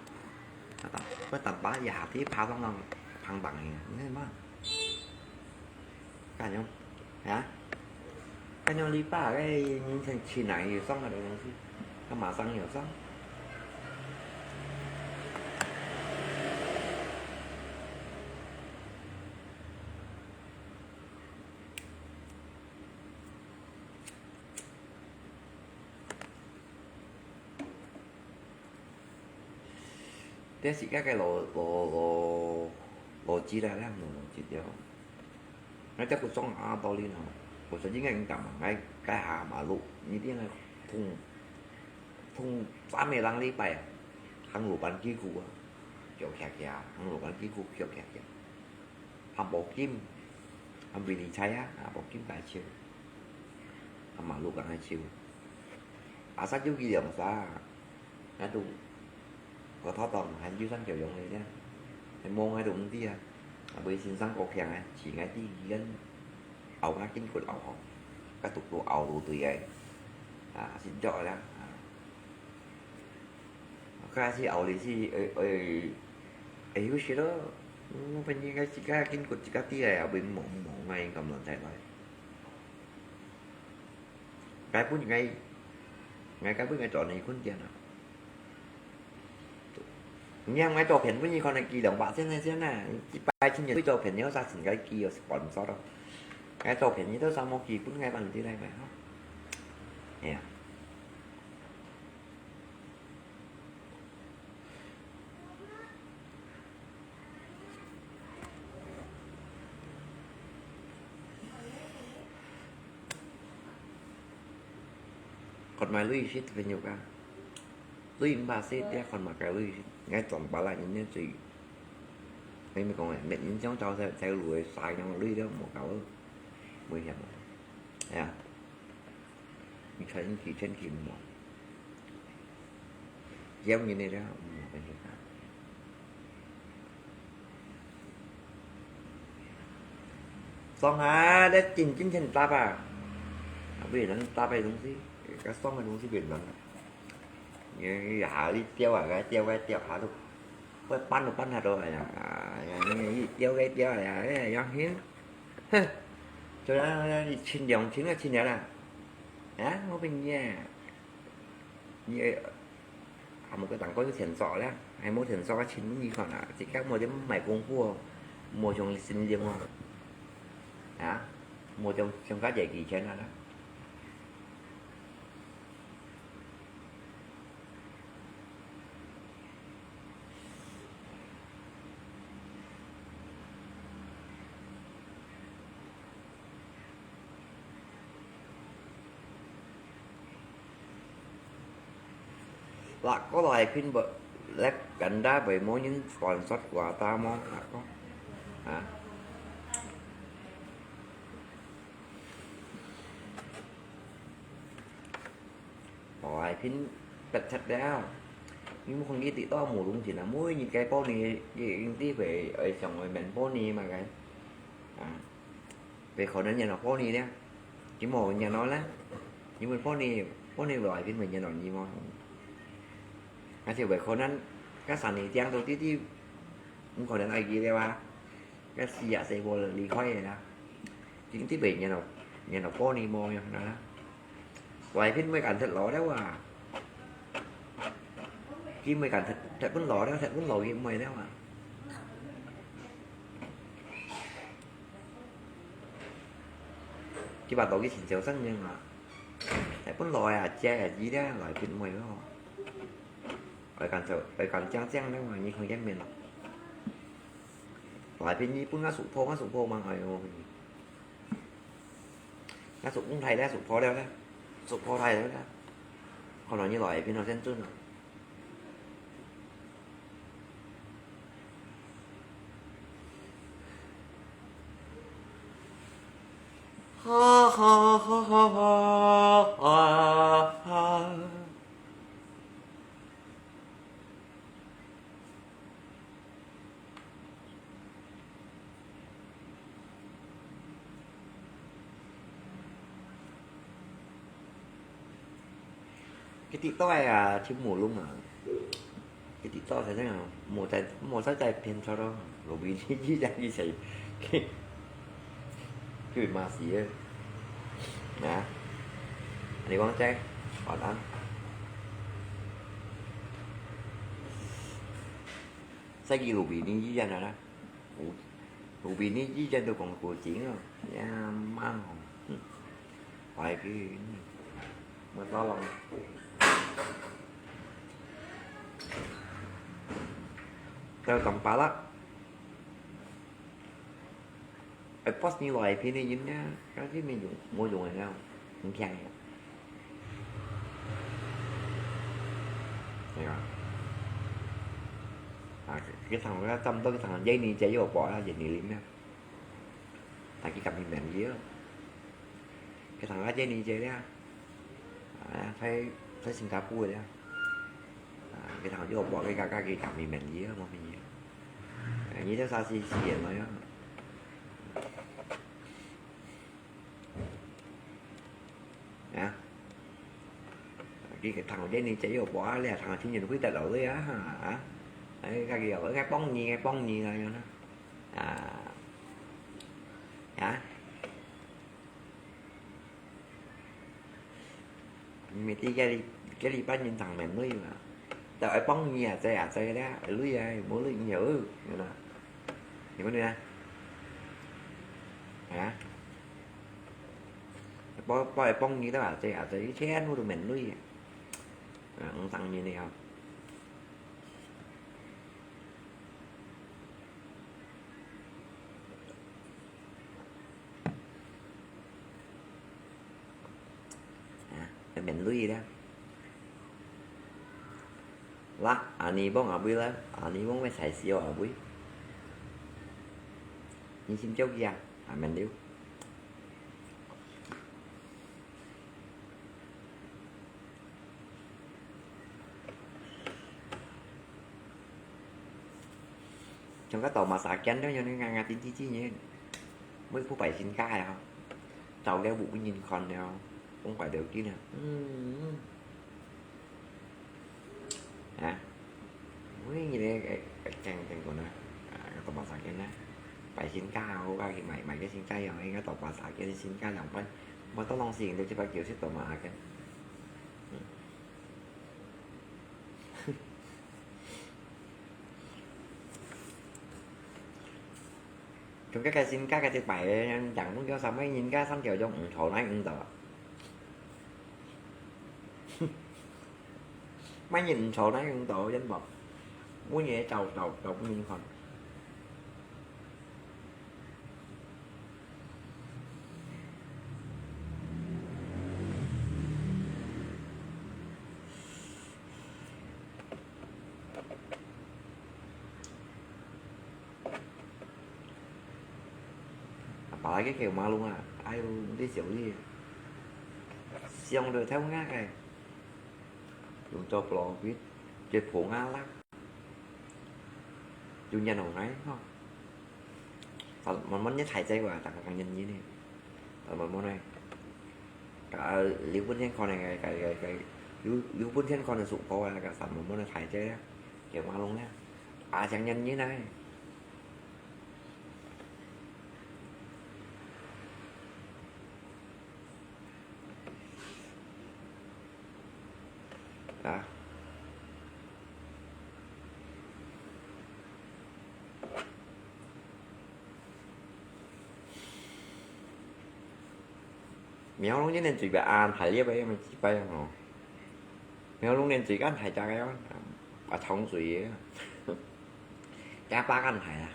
Có tầm, có tầm bá giả tí phá xong rồi, phẳng bằng này. Này món. Cả nhóm. Hả? Cái nhóm đi ba cái nhìn thành chi này thì xong rồi đấy. Cái mà sáng nhiều sao? 這自家个邏，邏，邏，邏輯啦，這毋係邏輯了。𠊎這个種啊道理喏，我曾經跟你講嘛，𠊎該下馬路，你定係通，通三個零禮拜啊，行路板幾乎啊，叫徛徛，行路板幾乎叫徛徛。 還無金，還未理財啊，啊，無金該笑，啊，馬路梗該笑。啊，煞就佢兩儕，該都，個頭當還有三條用个呢，還望該都毋知啊，啊，為先生高興啊，自家知佢个，拗那筋骨拗好，該都都拗到對个，啊，先做啦，啊。 開始後日是會，會，會休息咯。嗯，反正該自家筋骨自家知个，也毋好，毋好，𠊎應該毋使來。該本應該，𠊎該本應該轉去困覺啊。你看𠊎照片分你看，佢兩百千个錢啊，一百千个照片，你好啥錢該佢有sponsor咯。該照片你都啥無佢分𠊎放你來買吼。哎呀。 Còn mà lui shit về nhiều ca. Lui ba shit ya còn mà cái lui shit. Ngay trong ba là những chuyện. Ngay mà còn mệt những trong trâu theo, theo lùi sai nhau lui đó một cậu. Nguy hiểm. Ya. 你穿起，穿起毛。只要你那个，嗯，我跟你讲。爽啊，你真，真正搭啊。啊，不能搭个东西，个爽个东西不能啊。你，你下你掉啊，个掉，个掉下都，我搬都搬下都，哎呀，哎呀，你，你掉个掉，哎呀，哎呀，要命。 哼，做啥你清涼，清啊清涼啦？啊，我問你啊，你，啊，無个當高有錢做啦，還無錢做啊，清問你看啊，自家無點賣功夫哦，無像心情哦，啊，無像，像較濟幾千啊啦。 Lah，過來拼不，來跟他為某人傳說過他麼？啊？ Ôi, pin bật thật đéo. Nhưng mà không biết tí đó mù đúng thì là mỗi những cái pô này, cái, cái tí phải ở trong người mình pô này mà cái. À. 會可能緣到分你呢，佢無緣到呢，因為分你，分你來，佢會緣到你無？而且會可能，該三年定到弟弟，毋可能愛佢了啊，該四十歲無離開个啦，佢一定會緣到，緣到分你無樣啦。來，佢會感覺老了啊，佢會感覺，感覺分老了，感覺分老佢毋會了啊。 佢話到佢先小生人啊，哎，本來啊，姐啊，姨咧，來別妹咯。愛講就，愛講講講咧嘛，你看見面咯。來別你本阿叔婆，阿叔婆嘛，哎喲，阿叔公太咧，阿叔婆了咧，叔婆太了咧，看到你來別咯，先準咯。 哈哈哈哈哈哈哈。佢知道个啊，全部攏啊。 佢知道先生啊，莫再，莫再再騙錯咯。路邊你一樣去誰，去罵死个。啊，你講這，好啦。再去路邊你一樣的啦。 路，路邊你以前都講古井哦，呀媽哦，嗯，壞个，嗯，無到咯。到當巴拉，哎，pas你來騙你人家，但是沒用，無用个，很強个。對啊。啊，佢，佢同我差不多，佢同Jenny姐有報啊，Jenny Lim啊。 但佢感覺免疫咯。佢同阿姐理解了，啊，在，在新加坡了，啊，佢同佢報个，佢，佢感覺免疫咯，無免疫。啊，你這啥是自然來啊？啊？佢同阿姐理解有報啊，你同阿親人會得到个啊，啊？哎，佢个，愛幫你，愛幫你來樣啊。 啊，啊，你毋知該禮，該禮拜人當面對嘛，都愛幫你啊，這啊，這咧，累啊，無累你啊，有啦，你講你啊，啊，幫，幫，幫你的啊，這啊，這一天我都面對啊，啊，毋當然的啊。 啊，要面對了。啦，阿尼幫阿妹啦，阿尼幫會才笑阿妹。你先叫佢啊，阿面了。 像該大馬沙間了，像你啱啱先知知呢，每步擺新家呀，走了無人看了，講壞條筋啊，嗯，啊，每日咧，正正講啊，啊，大馬沙間啊，擺新家好，啊，去買，買个新家呀，應該大馬沙間新家兩擺，無到攏是用到這擺叫食大馬沙間。 從該个新家个一擺，人講叫啥物人家上條用毋錯來毋到啊。麼人毋錯來毋到，人無，每日走走走，每日看。 Apalagi kayak malu ah, ayo, nanti siapa ni? Siang udah tahu nggak kayak? Yung coplopit, dia bunga lah. Yung yan orang lain, ho. Kalau mana-mana ni thai cai wa, tak akan nyanyi ni. Sama mo nai. Ka liu pun thiên看个，个个个，liu liu pun thiên看个sụp kô啊，ka sama mo nai thái chế啊，kiểu ma lông nè. À, chẳng nhận như này. Đó. Miao lông nhất nên tùy bà an thái liếp ấy mà chỉ bay hả? Miao lông nên tùy ăn thái chắc ấy, bà thông tùy ấy. Chắc bác ăn thái à?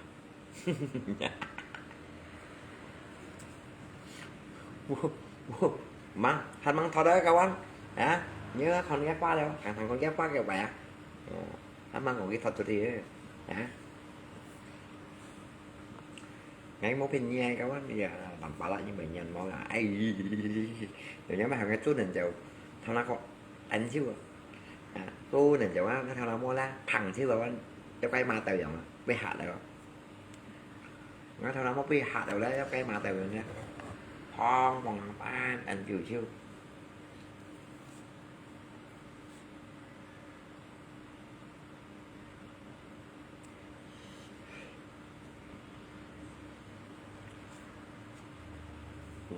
Mang, hát mang thọ đấy các bạn. Hả? Nhớ còn ghép ba đâu, thằng thằng còn ghép ba kiểu vậy à? Ờ, hát mang còn kỹ thuật cho thì. Hả? Ngay mô phim nhẹ các bạn, bây giờ tắm bá lại nhưng mà nhăn máu là ai. Rồi nhớ mà hàng cái chút đèn dầu, thằng nó có ăn chứ. À, tu nên giờ á, nó theo nó mua lá, phẳng chứ là ăn, cho cái ma tàu dòng, bị hại đấy. Nó theo nó mua bị hại đầu đấy, cho cái ma tàu dòng nhá. Phong, phong, pan, ăn chịu chịu.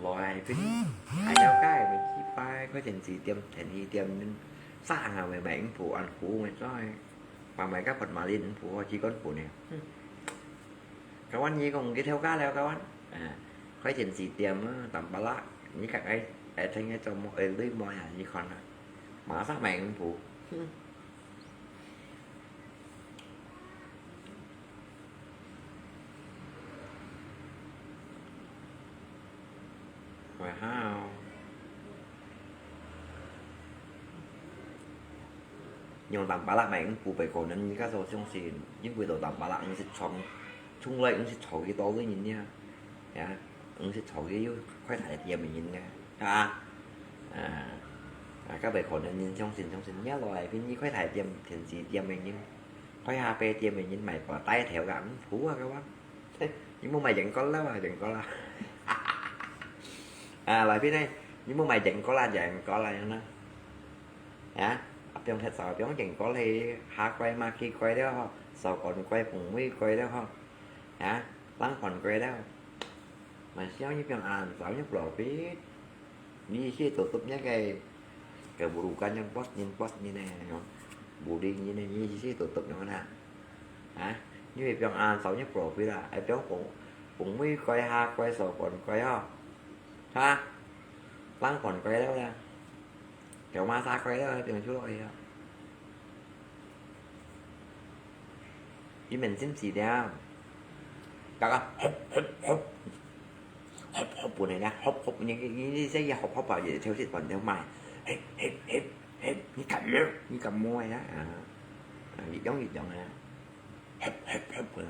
Lòi pin, ai yau gai, mình chỉ phải có tiền gì tiêm, tiền gì tiêm, nên xa hàng mà mày cũng phủ ăn phủ mày rồi. Mà mày các phần mà lên phủ chỉ con phủ nè. Các bạn nhí cũng cái theo cá leo các bạn. À, có tiền gì tiêm, tầm ba lắc, như các ấy, ấy, thấy nghe cho mọi, ấy, lưới mọi à, như con à. Mà sắc mày cũng phủ. Wow. Nhưng mà tạm bá lạc mày cũng phủ bảy khổ nên như các dấu trong xin, nhưng vì đồ tạm bá lạc nó sẽ chóng, chung lệ nó sẽ chóng cái to với nhìn nha. Ya, nó sẽ chóng cái yêu khoai thái tiêm mình nhìn nha. Ha. À, à, các bảy khổ nên nhìn trong xin, trong xin nhớ rồi, vì như khoai thái tiêm, thiện sĩ tiêm mình nhìn. Khoai hà bê tiêm mình nhìn mày có tay theo gắng, phủ à các bạn. Ê, 你莫買眼膏啦，眼膏啦。啊，來賓呢，你莫買眼膏啦，眼膏啦，樣呢。啊，啊，放忒少，放眼膏咧，蝦膏嘛，雞膏了吼，手工膏、鳳尾膏了吼，啊，冷汗膏了。Mà sao như piang an, sao như bro biết. Ni si tutup nya kay, kay burukan yang pos nyin pos nyin eh, no. Buding nyin eh, ni si tutup yang mana. Ha? Ni piang an sao như bro biết à, ai piang pung, pung mui koi ha koi so kon koi ha. Ha? Lang kon koi đâu là. Kéo ma sa koi đâu, piang chú lôi ha. Ý mình xin gì đấy. Các con, húp, húp, húp. Húp, húp, buồn này nè, húp, húp, những cái, những cái giấy húp, húp vào vậy theo thuyết còn theo mày. Húp, húp, húp, húp, như cầm mưa, như cầm mưa vậy đó. À. À, gì giống, gì giống nè. Húp, húp, húp, húp.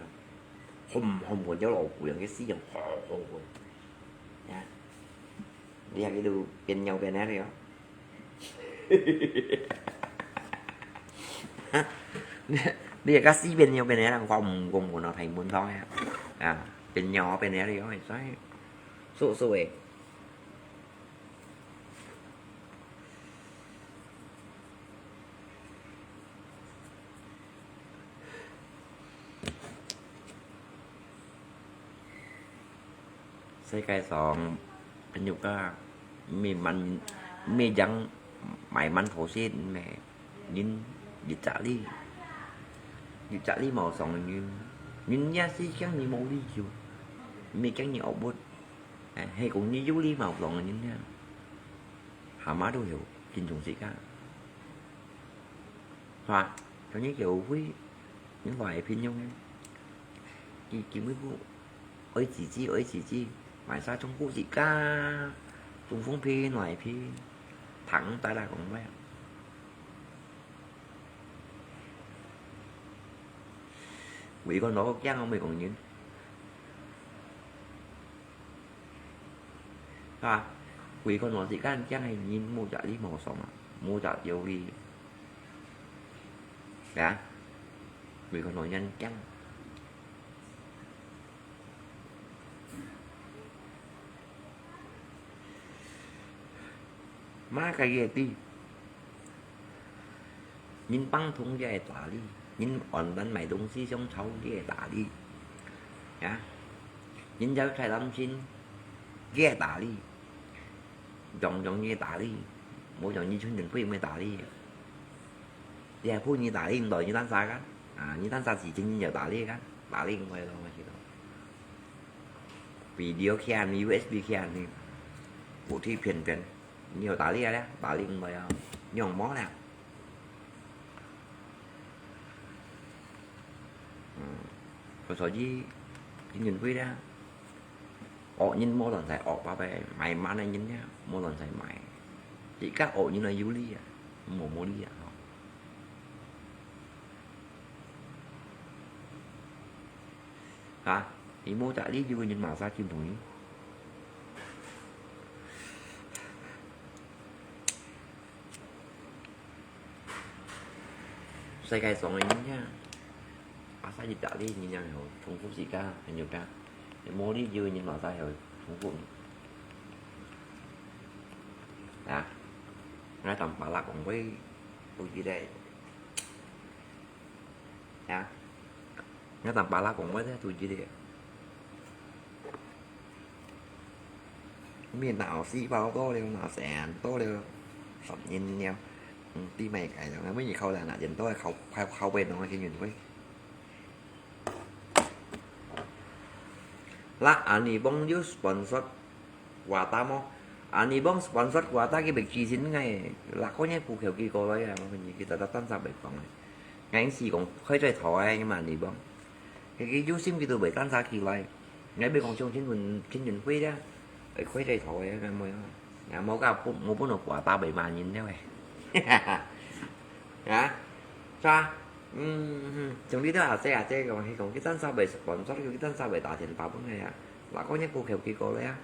Hôm, hôm buồn cháu lầu của những cái xí dòng, húp, húp, húp. Nha. Đi học đi đủ, bên nhau bên ấy rồi. Đi các sĩ bên nhau bên ấy đang qua mùng gồm của nó thành muốn thôi. À, bên nhau bên ấy rồi, sao? Số, số ấy. 世界上朋友家，毋係問，毋係講買饅頭先，毋係，人一隻哩，一隻哩無上人，人也係驚你無禮貌，毋係驚你惡物，係講你有禮貌上人呀，下馬都有，敬重自家。 係吧？像你有會，你來朋友呢？佢佢會不愛自己，愛自己，買啥中國自家，中風片、內片，糖帶來講咩？為個腦驚我未講人。 啊，為個腦時間驚係人無隻理無爽啊，無隻有理。啊，為個腦人驚。麼个也知。人幫同也會打理，人online買東西想抄也會打理，啊，人家開擔心也會打理，樣樣也打理，無像你陳俊輝毋會打理。你還怕你打理毋到你單儕个？啊，你單儕自己人有打理个，打理毋會咯，我知道。Video can, U S B can，不提便便。 你有打理啊咧？打理毋會啊，用無咧？嗯，所以，陳俊輝咧，惡人無亂使惡，拜拜，買萬个人咧，無亂使買。自家惡人來有理啊，無無理啊，吼。 啊，你無打理，有个人馬上就同你。世界上个人呀，馬上就打理，人家有重複自家，還有个，無理由个人馬上有重複你。啊，𠊎同巴拉講話，不記得。 呀，𠊎同巴拉講話咧，都知咧。面鬧死包多了，鬧成多了，十年了，嗯，知咩个了，每日靠人啊，人都係靠，靠，靠背囊去運會。啦，阿尼幫有sponsor Kuata無？阿尼幫sponsor Kuata佢會寄信𠊎，lakonya佢求佢過來啊，𠊎講你佢特特單儕會講个。𠊎係講開最頭个嘛，阿尼幫。佢佢有心佢都會單儕寄來。𠊎會講像陳俊，陳俊輝咧，會開最頭个，𠊎無啊。也無个，無分到Kuata會罵人了喂。啊？是啊？嗯，嗯，像你兜阿姐阿姐講，佢講佢單儕會sponsor，佢單儕會打電話分𠊎啊。Lakonya佢求佢過來啊。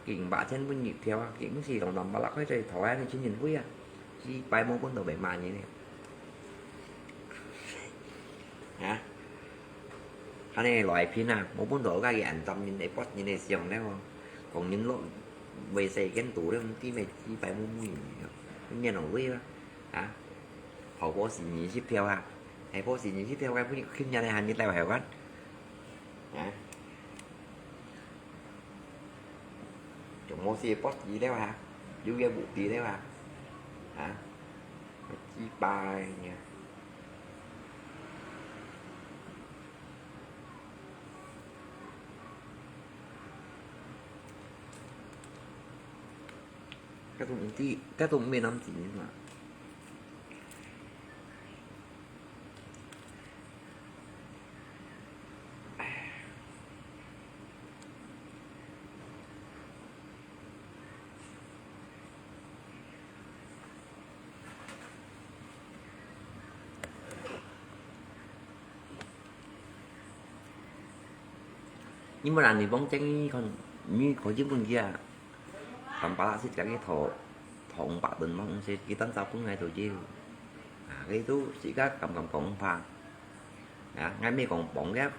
佢五百千分一條啊，佢毋係講兩百六塊最頭啊，你千千倍啊，一擺無分到會罵人呢。啊？恁呢來拼啊，無分到个人，人會發人个相了哦。講人落，會世間肚了，毋知咩一擺無無人，你兩位啊？啊？頭波是二十條啊，下波是二十條，該分你今日呢，還你帶回來玩？啊？ Chúng mô si post gì đéo hả? Dù ghê bụt gì đéo hả? Hả? Chi bài nha. Các tụi mình tí, các tụi mình làm gì mà. 你無人你幫正你看，你可以問佢啊。 Tampalak sit kaki thô, thô 五百噸 mah sit, kitan sa pun ngai to jiu. Ah, kaya itu, sika kam kam kong pa. Ah, ngai mi kong pong ya,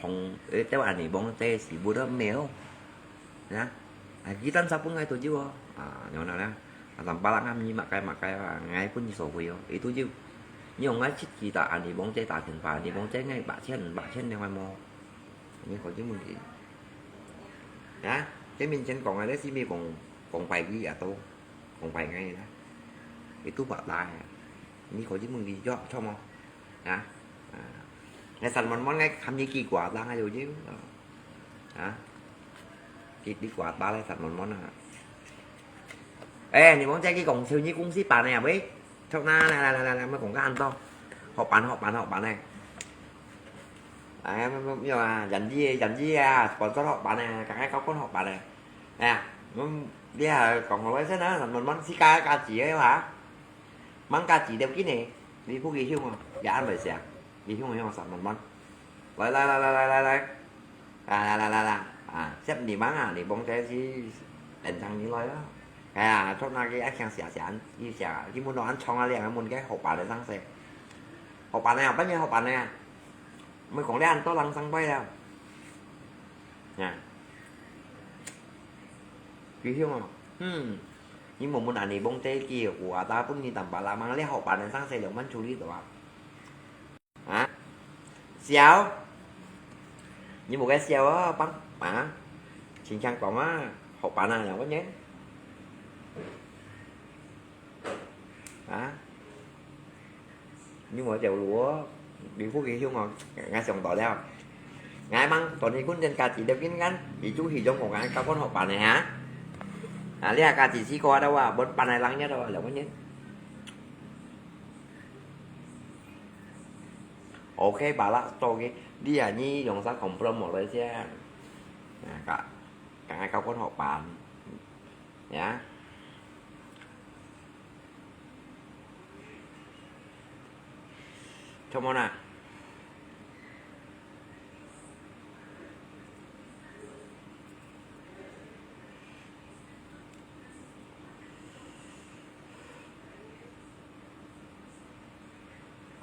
hong, eh, teo ani bong te si bu de meo. Ya, ah, kitan sa pun ngai to jiu. Ah, nyo na ya. Tampalak ngam ni makai makai, ah, ngai pun ni so hui yo. Itu jiu. Ni ong ngai sit kita ani bong te ta thian pa, ani bong te ngai ba thian, ba thian ni ngai mo. Ni ko jiu mun ki. Ya, te min chen kong ai le si mi kong, kong pai ki ya to. Không phải ngay đó. Itu bak tai. Ni ko ji mung di jok, chok mo. Ha? Ha. Ngai san mon mon ngai kham ni ki kua tang ayo ji. Ha? Ki di kua ta lai san mon mon ha. Ê, 你们在去公司，你公司办的啊喂？Chok na, na, na, na, na, na, mới cũng ăn to. Họ bán, họ bán, họ bán này. À, mà, mà, nhưng mà dành gì, dành gì à, sponsor họ bán này, cả cái cao quân họ bán này. Nè, ưm, đi à, cộng hòa với thế nào, mình, mình xí cá, cá chỉ ấy hả? Măng cá chỉ đều kín nè, đi phút ghi hương mà, ghi ăn bởi xẻ, ghi hương hương sẵn mình, mình. Lại, lại, lại, lại, lại, lại, lại. À, lại, lại, lại, lại. À, xếp đi măng à, đi bông trái xí, đánh thằng đi lại đó. À, chốt na cái ác khen xẻ, xẻ ăn, đi xẻ, đi muốn đồ ăn chong à, liền muốn cái hộp bà để răng xẻ. Hộp bà này à, bao nhiêu hộp bà này à? Mới cũng đi ăn to lăng xăng bay đâu. Nè. Ghi hương à? Ừm. 你問問恁呢，幫姐幾个話，打分你淡薄啦，吂這學班个生死兩萬處理到啊？啊？笑？你無該笑啊，幫啊？輕輕講啊，學班啊，有個人。啊？ 你無條路哦，你不給用哦，𠊎想到了。𠊎吂當你訓練價值了，今天你就去用我𠊎教官學班个哈。啊，你啊價值四個啊，都啊，分班个人家都啊，兩個人。OK，把啦，做个，你啊，你用啥comprom無來先？啊，教，教教官學班，呀。 Come on啊。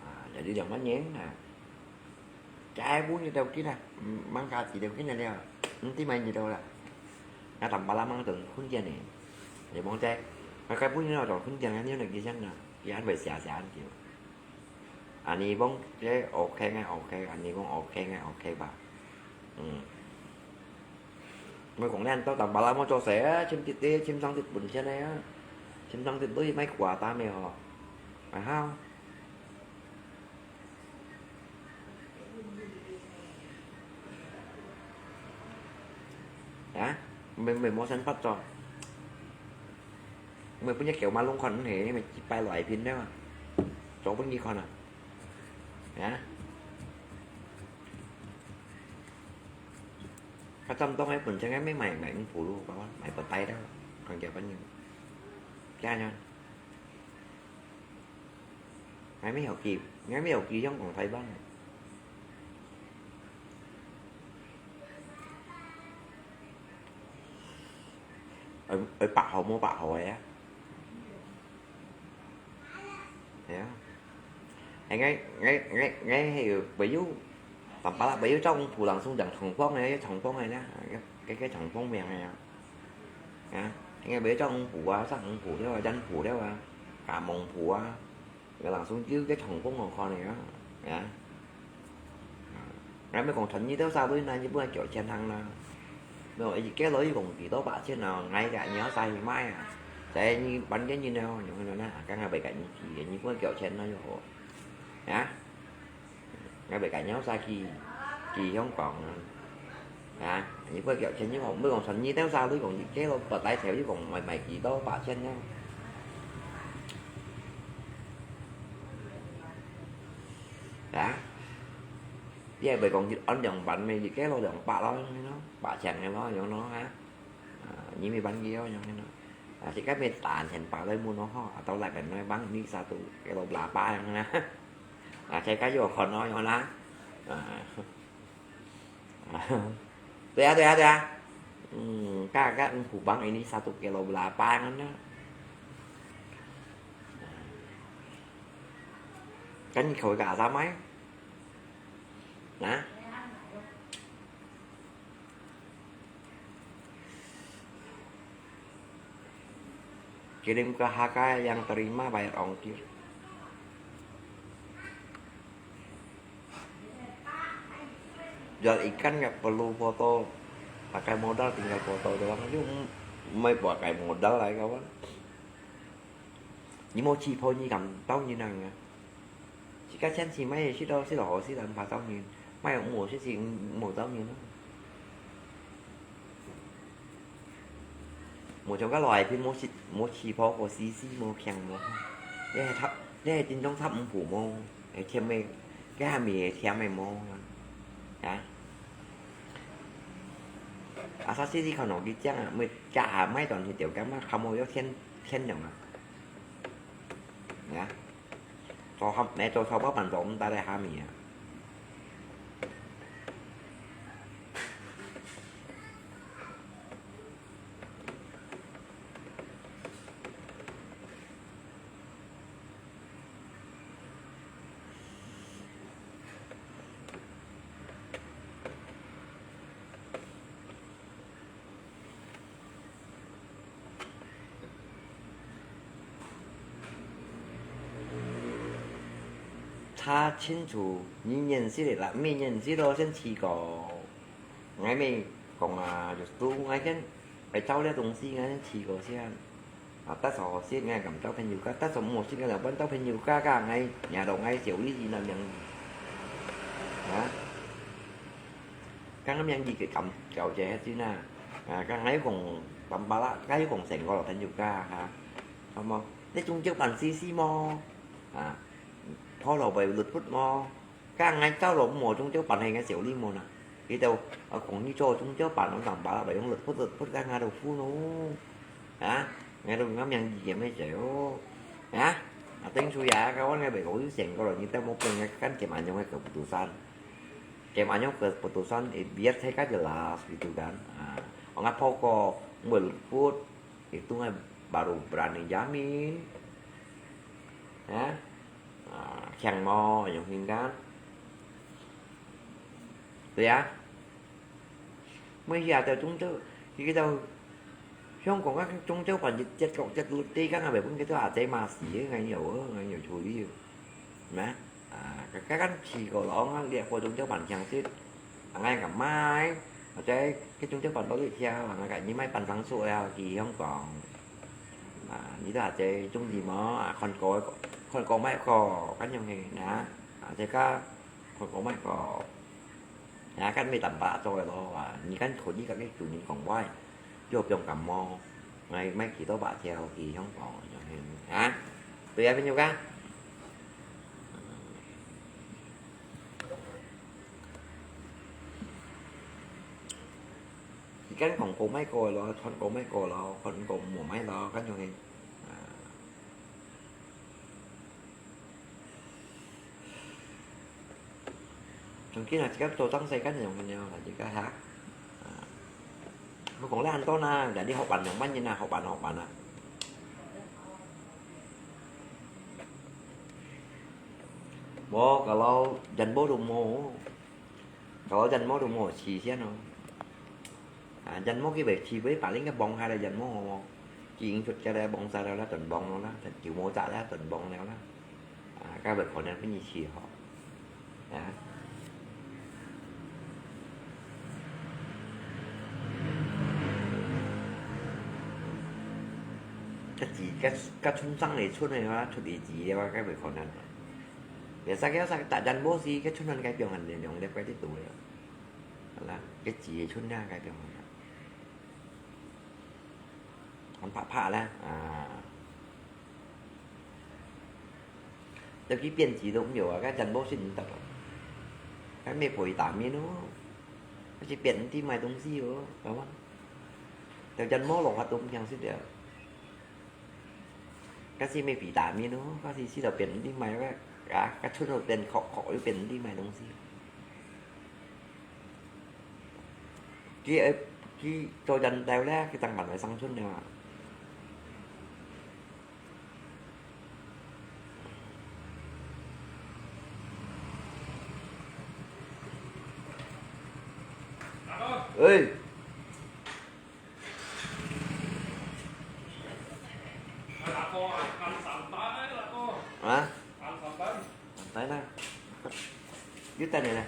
啊，jadi兩萬元啊。 Chai bu nyi tau kit ah, mang ka ti tau kit ah liao. Nti mai nyi tau la. Nga tam pala mang tong khun tian ne. Ye mong chai. Ka kai bu nyi tau tong khun tian ngan nyo ne ki siang na. Ki an bai sia sia an kiu. Ani bong che okay ngai okay, ani bong okay ngai okay ba. Hmm. Mui kong lian tau tam pala mo cho se, chim tit te, chim sang tit bun chen ne. Chim sang tit lui mai kua ta me ho. Mai hao. Hả? Mày, mày mua sản phẩm cho. Mày bún nhá kéo mà lông còn hề, mày chỉ bay loại pin đấy mà. Cho bún nghi còn à. Hả? Cái tâm tông ấy bún chẳng ai mấy mày, mày cũng phủ luôn, mày bật tay đó. Còn kéo bánh nhiều. Cái nha. Ngay mấy hậu kỳ, ngay mấy hậu kỳ giống còn Thái Bắc này. Ở, ở bạc hậu mua bạc hậu ấy á. Thế á. Hay ngay, ngay, ngay, ngay hay ở Bảy Dũ. Tầm bá là Bảy Dũ trong phủ làng xung đẳng Thòng Phong này, Thòng Phong này nhá. Cái, cái, cái Thòng Phong miệng này á. Hả? Hay ngay Bảy Dũ trong phủ á, sắc phủ đấy à, dân phủ đấy à. Cả mông phủ á. Cái làng xung chứ cái Thòng Phong ngọc kho này á. Hả? Ngay mấy con thần như tao sao tôi này như bữa kiểu chen thăng na. Mấy con ấy cái lối cũng tí tao bạ chen nào, ngay cả nhớ sai thì mai à. Sai như bắn cái như nào, những cái nó na, cái ngay bảy cái như thì như bữa kiểu chen nó như hổ. Hả? Ngay bảy cái nhớ sai kỳ, kỳ không còn. Hả? Như bữa kiểu chen như hổ, mấy con thần như tao sao tôi cũng cái lối bật tay theo chứ còn mày, mày tí tao bạ chen nhau. Hả? Ye bai kong jit on yong ban mei jit ke lo yong pa lo yong no, pa chang lo yong no ha. Ah, nyi mi ban ki lo yong no. Ah, si ka mei tan chen pa lo mu no ho, atau lai ban noi bang ni sa tu ke lo bla pa yong na. Ah, chai ka yo kon no yong na. Ah. Tui ah, tui ah, tui ah. Hmm, ka, ka, phủ bang ini satu kilo bla pa ngan na. Kan khối cả ra máy. Nè. Kirim ke H K yang terima bayar ongkir. Jual ikan nggak perlu foto, pakai modal tinggal foto doang aja, mai pakai modal lah kawan. Ni mau chi po ni kam tau ni nang ya. Chỉ có xem thì mấy xí đâu, xí đâu, xí đâu, ba tau ni. Mai ủng hộ xí thì ủng hộ tau ni. Một trong các loại thì mua xịt, mua xì phô của xí xí mua khen mua. Đây là thấp, đây là chính trong thấp ủng phủ mua. Để thêm mày, cái hàng mì thêm mày mua. Hả? À, sao xí xí không nói cái chăng à, mày trả hả, mấy tuần thì tiểu cái mà không mua, thêm, thêm nhầm à. Hả? Cho hấp, nè, cho sau bắp bàn trộn ta đây hả mì à? 查清楚，你認識个啦，毋認識咯，先試過。𠊎乜講啊，就係𠊎先，愛找這東西，𠊎先試過先。啊，得手好食，𠊎敢找朋友家，得手毋好食，𠊎就搬到朋友家，該𠊎，惹到𠊎小利益那名義。啊？剛剛名義佢敢了解下先啊？啊，剛剛有講，爸爸啦，剛有講成個朋友家哈，好無？你中秋辦試試無？啊，破落來律不無？ 該𠊎找老母中秋辦係𠊎小利無啦。佢兜啊，講你做中秋辦，我當把啦，用律不律不該𠊎都付咯。啊，𠊎都啱樣意見咩事哦。啊，啊，等於啊，kawan𠊎袂講有成個了，你等我分𠊎看點樣个keputusan。點樣个keputusan，eh，biar saya kan jelas gitu kan. Ah，我ngah pokok，我律不，itu ngah baru berani jamin. Ya. Ah，強無，用心肝。對啊。每日啊，到中秋，佢到香港啊，中秋辦一節國節律，對，剛剛袂分佢到阿姐罵死，哎喲，哎喲，處理。咩？啊，剛剛試過咯，𠊎這個中秋辦強食。 啊，𠊎个買，或者去中秋辦到一條，啊，𠊎个你買辦成熟了，去香港。啊，你都或者中意無？啊，看過，看過買過，恁樣个，啊，啊，這個看過買過。啊，看咩蛋白做个咯，啊，你看可以跟你主人講話，就不用感冒。 𠊎買幾多把條去香港，啊？對啊，朋友啊。佢跟講過買過咯，傳過買過咯，傳過無買咯，跟住佢，啊。 Mungkin啊，自家做當世間人朋友啦，自家哈。啊，我講了很多啦，jadi好辦兩萬人啊，好辦好辦啊。無，kalau Janbo都無，kalau Janbo都無，時間哦。啊，Janbo佢會，佢會把另个幫下來Janbo哦，佢已經出家了，幫下了啦，轉幫了啦，轉九毛扎了，轉幫了啦。 啊，該會可能分你試吼。啊。該紙，該，該村上个村个話，出个紙个話，該會可能。Biasa个，biasa个，tak Janbo時，該村上該邊還兩粒該啲度个。好啦，該紙个村啊，該邊還。 很怕怕啦，啊。尤其變質都毋有啊，該Janbo先毋得哦。該乜會打面哦，該係變毋知賣東西哦，知無？就Janbo落法都毋驚食了。該係乜會打面哦，該係食到變毋知賣个，啊，該出到變殼殼又變毋知賣東西。 佢，佢做人道咧，佢當然會生存了啊。喂。 啊？Santai na. Yun tayo na.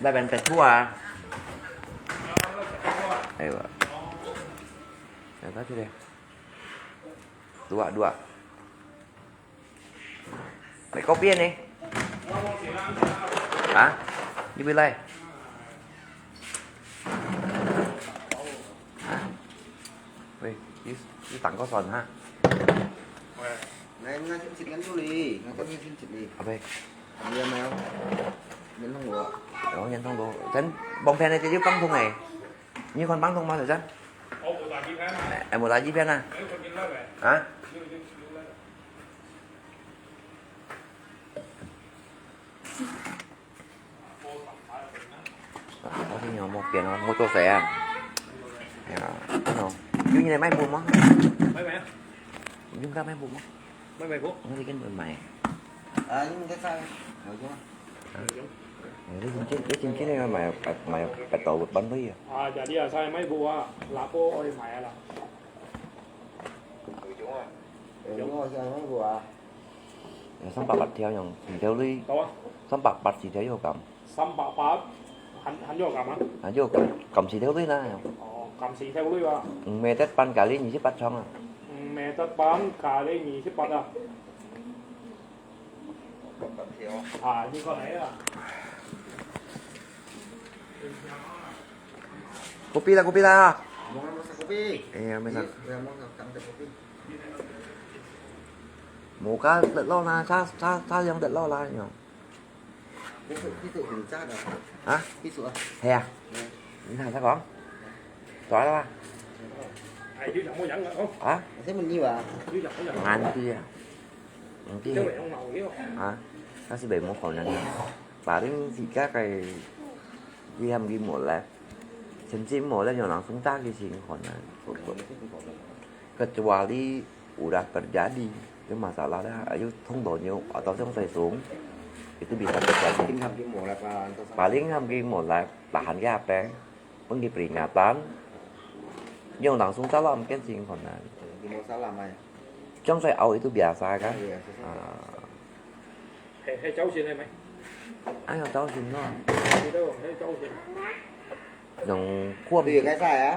Laban petua. Aywa. Yata sila. Dua, dua. Mày có biết nè? Hả? Như bên đây. Hả? Ui, chứ, chứ tặng có phần ha. Này, ngay xin chụp ngắn du lịch, ngay xin chụp đi. Ở đây. Đi em nào? Nhấn thông báo. Đó, nhấn thông báo. Chắn bóng phen này thì chứ băng thông này. Như con băng thông mà chắn. Ê, một lá gì phen à? Hả? Có thì nhỏ một tiền nó mua tô xe à? Nó. Yung yun ay may bumo. Yung ka may bumo. May may bu? Ang likin mo may. Ah, yung ka sa. Ang likin, likin kini nga may, may peto ban ba yun? Ah, jadi ah, saya may bu ah. Lapo o may ala. 有三百八條樣，四條鐳，到啊。三百八四條有咁。三百八，還，還有咁啊？還有咁，咁四條鐳啦。哦，咁四條鐳啊。五米得半加你二十八張啊。五米得半加你二十八啊。啊，你過來啊。Kopi lah, kopi lah. Mau masak kopi? Iya, masak. Iya, mau masak kopi. Muka telok lah, sa, sa, sa yang telok lah, yo. Besok, besok hujan dah. Hah? Besok ah. Hei ah. Ya. Ini nak cakap? Soal apa? Hah? Saya menyiwa. Nganti ah. Nganti. Hah? Kasi bai mo kau nang. Paling tiga kali. Dia ham di mo lah. Sensei mo lah yang langsung tak di sini kau nang. Kecuali udah terjadi, itu masalah dah, ayo thông báo nyo atau song sai sung, itu bisa terjadi. Paling ham ki mo lai, tahan ki apa, pun ki peringatan, nyo langsung salam kan sing konan. Di mo salam ai. Cuma sai au itu biasa kan? Iya, biasa. Ah. Hei, hei, jauh sini mai. Ayo, jauh sini lo. Kita, hei, jauh sini. Yang kuat. Itu ya, kaisa ya?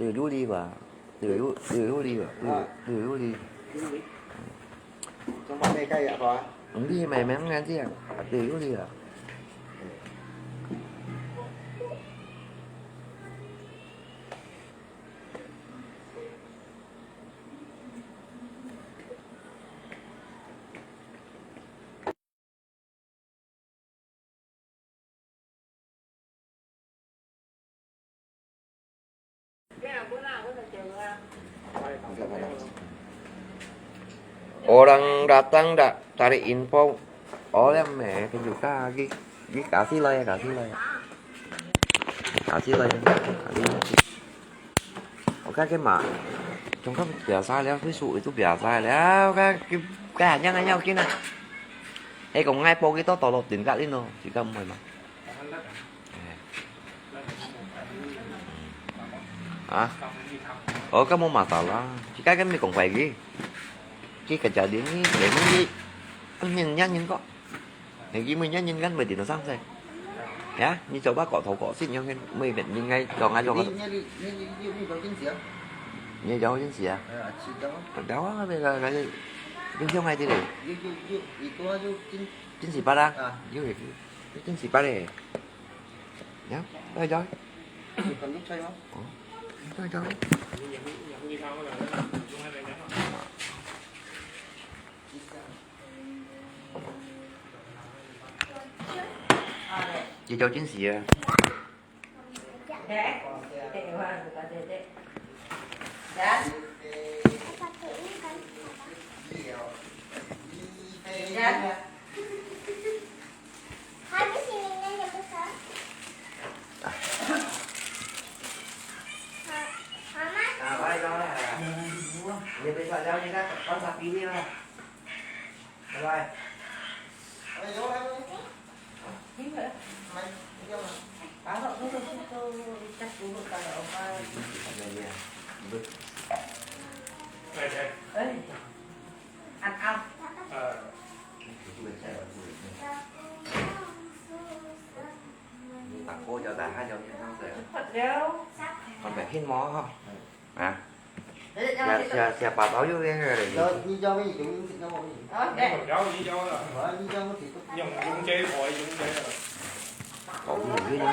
Itu dulu ba. Itu dulu, itu dulu ba. Itu, itu dulu. Trong bác mẹ cay ạ khóa. Hindi, may, may ngan siya. Itu dulu ba. Orang datang dah cari info. Oh, ya, meh, kejuta lagi. Ini kasih lah ya, kasih lah ya. Kasih lah ya. Kasih. 我看看嘛，中国比赛了，会输就比赛了，我看看，看人家要紧啊。哎，讲爱报几多多咯，点解呢？自家唔会嘛？啊？哦，咁冇masalah，自家跟你讲快啲，佢个家庭呢，你们呢，你人家人个。 你今日日日跟每天都上菜。Ya, 你做把搞头搞心，样个每日应该做啊做啊。你，你，你，你，你，你做进士啊？你做进士啊？哎呀，是的。对啊，那个，那个，你想爱的嘞？有，有，有，你多就进，进士班啊？啊。有，有，有进士班嘞。Ya, 来，来。你肯定吹吗？哦，来，来。佢做进士啊。Còn phải hít máu không? À? Siapa, siapa tahu yuk yang ada di sini. Có gì vậy?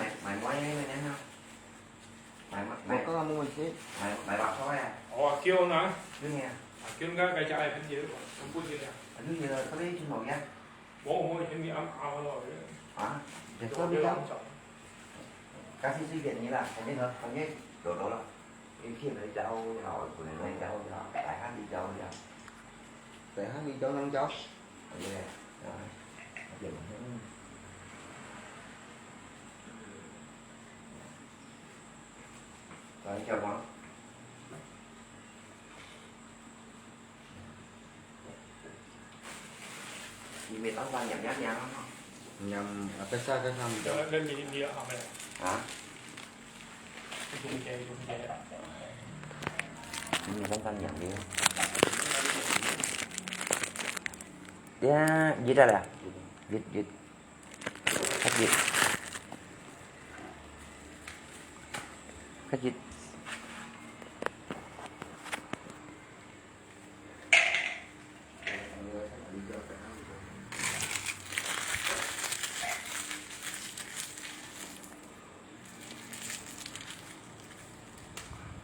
Mày, mày mua cái này hả? Mày, mày, mày, có mua gì? Mày, mày bạc thôi à? Ủa, kêu nè. Đương nhiên. À, kêu cái, cái chai phấn gì đó, không có gì đâu. Đương nhiên là có lấy trên màu nhá. Bố mua trên đi ăn áo rồi. Hả? Để tôi đi đâu? Các sĩ sĩ viện như là, không biết nữa, không biết. Đổ, đổ lắm. Cái kia lấy cháu, họ, của này lấy cháu, họ, tại hát đi cháu, đi học. Tại hát đi cháu, nắng cháu. Ở đây. 啊，有。来，小王。你每当晚念念念啊？念，啊，biasa kan sama. 你你你好没有？啊？ 你有办法养的？呀，热了啦，热热，较热，较热。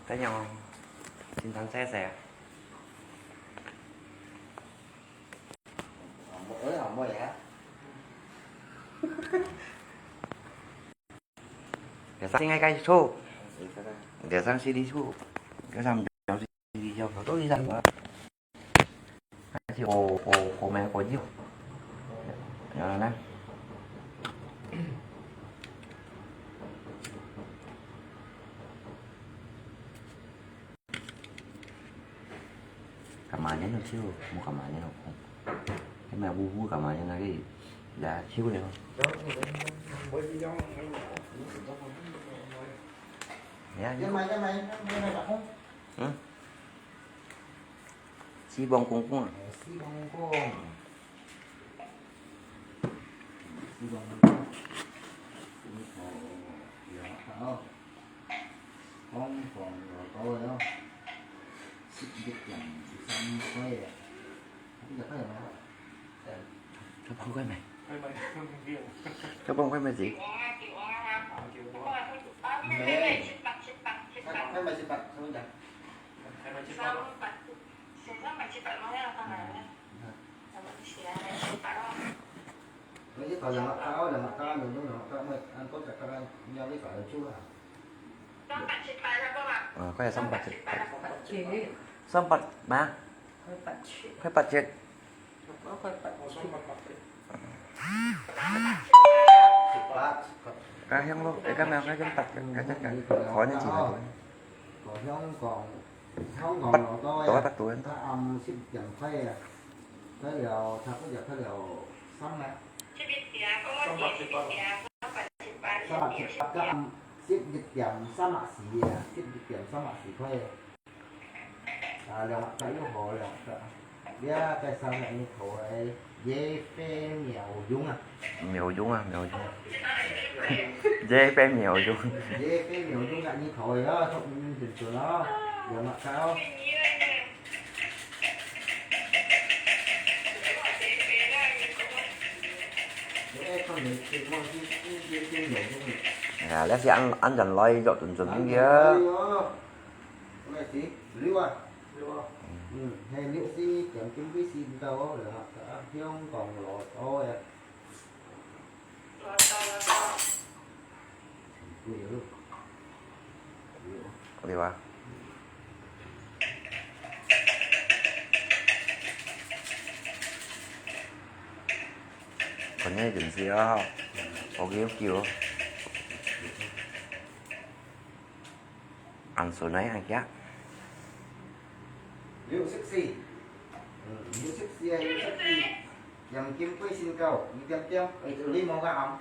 Cái nhau xin thắng xe xe. Ôi, không mua hả? Để sang xin ngay cái số. Để sang xin đi số. Cái sang Video có tốt đi rằng mà. Thì ổ ổ ổ mẹ có nhiều. Nhớ là nè. Cả mà nhớ nó chiêu, mua cả mà nhớ nó không. Cái mà bu bu cả mà nhớ nó cái gì? Đã chiêu này không? Nhớ. Cái máy cái máy cái máy bạc không? Ừ. Xí bông kông kông à? Ờ, xí bông kông kông. Xí bông kông kông. Xí bông kông kông. Dạ, hả? Bông còn rồi tôi đó. Xí bông kông kông. Xí bông kông kông. Không biết phải mà. Cho bông quay mày. Cho bông quay mày gì? Mẹ. Quay mày xí bông, xí bông. Nó chỉ có dòng mặt cao, dòng mặt cao, dòng đúng dòng mặt cao, mới ăn tốt cho các anh nhau với phải chút à. Ờ, có thể xong bật chết. Chị, Xong bật mà. Hơi bật chết. Hơi bật chết. Có hơi bật chết. Bật. Cái hiếng lúc, cái camera cái hiếng bật, cái chắc chắn khó như chị nói. Có hiếng còn, hiếng còn nó có Tôi bắt tôi. Cái âm xịt dần khuê à. Cái liều, sao có giờ cái liều sống nè. Sao bật chết bật. Sao bật chết bật, cái âm xịt dịch tiệm sao mạ xí à, xịt dịch tiệm sao mạ xí khuê. À, 兩百塊又好，兩百塊。你啊，介紹下你頭誒，野飛鳥蛹啊。鳥蛹啊，鳥蛹。野飛鳥蛹。野飛鳥蛹啊，你頭誒咯，祝你順順咯，兩百塊哦。你愛看你，你望去，你你你鳥蛹。啊，你係安安全來約準準个。哎喲。 Cái này xí, liu à? Liu à? Ừ, hay liu xí, chấm kim quý xí cao, rồi hả? Cả hiông còn lọ to à. Liu. Liu à? Còn nghe chừng xí á, có kiểu kiểu. Ăn số này ăn kia. Liu sexy. Ừ, liu sexy, liu sexy. Yang kim quê xin cầu, ni tiêm tiêm, ơi, tự lý mong gà ấm.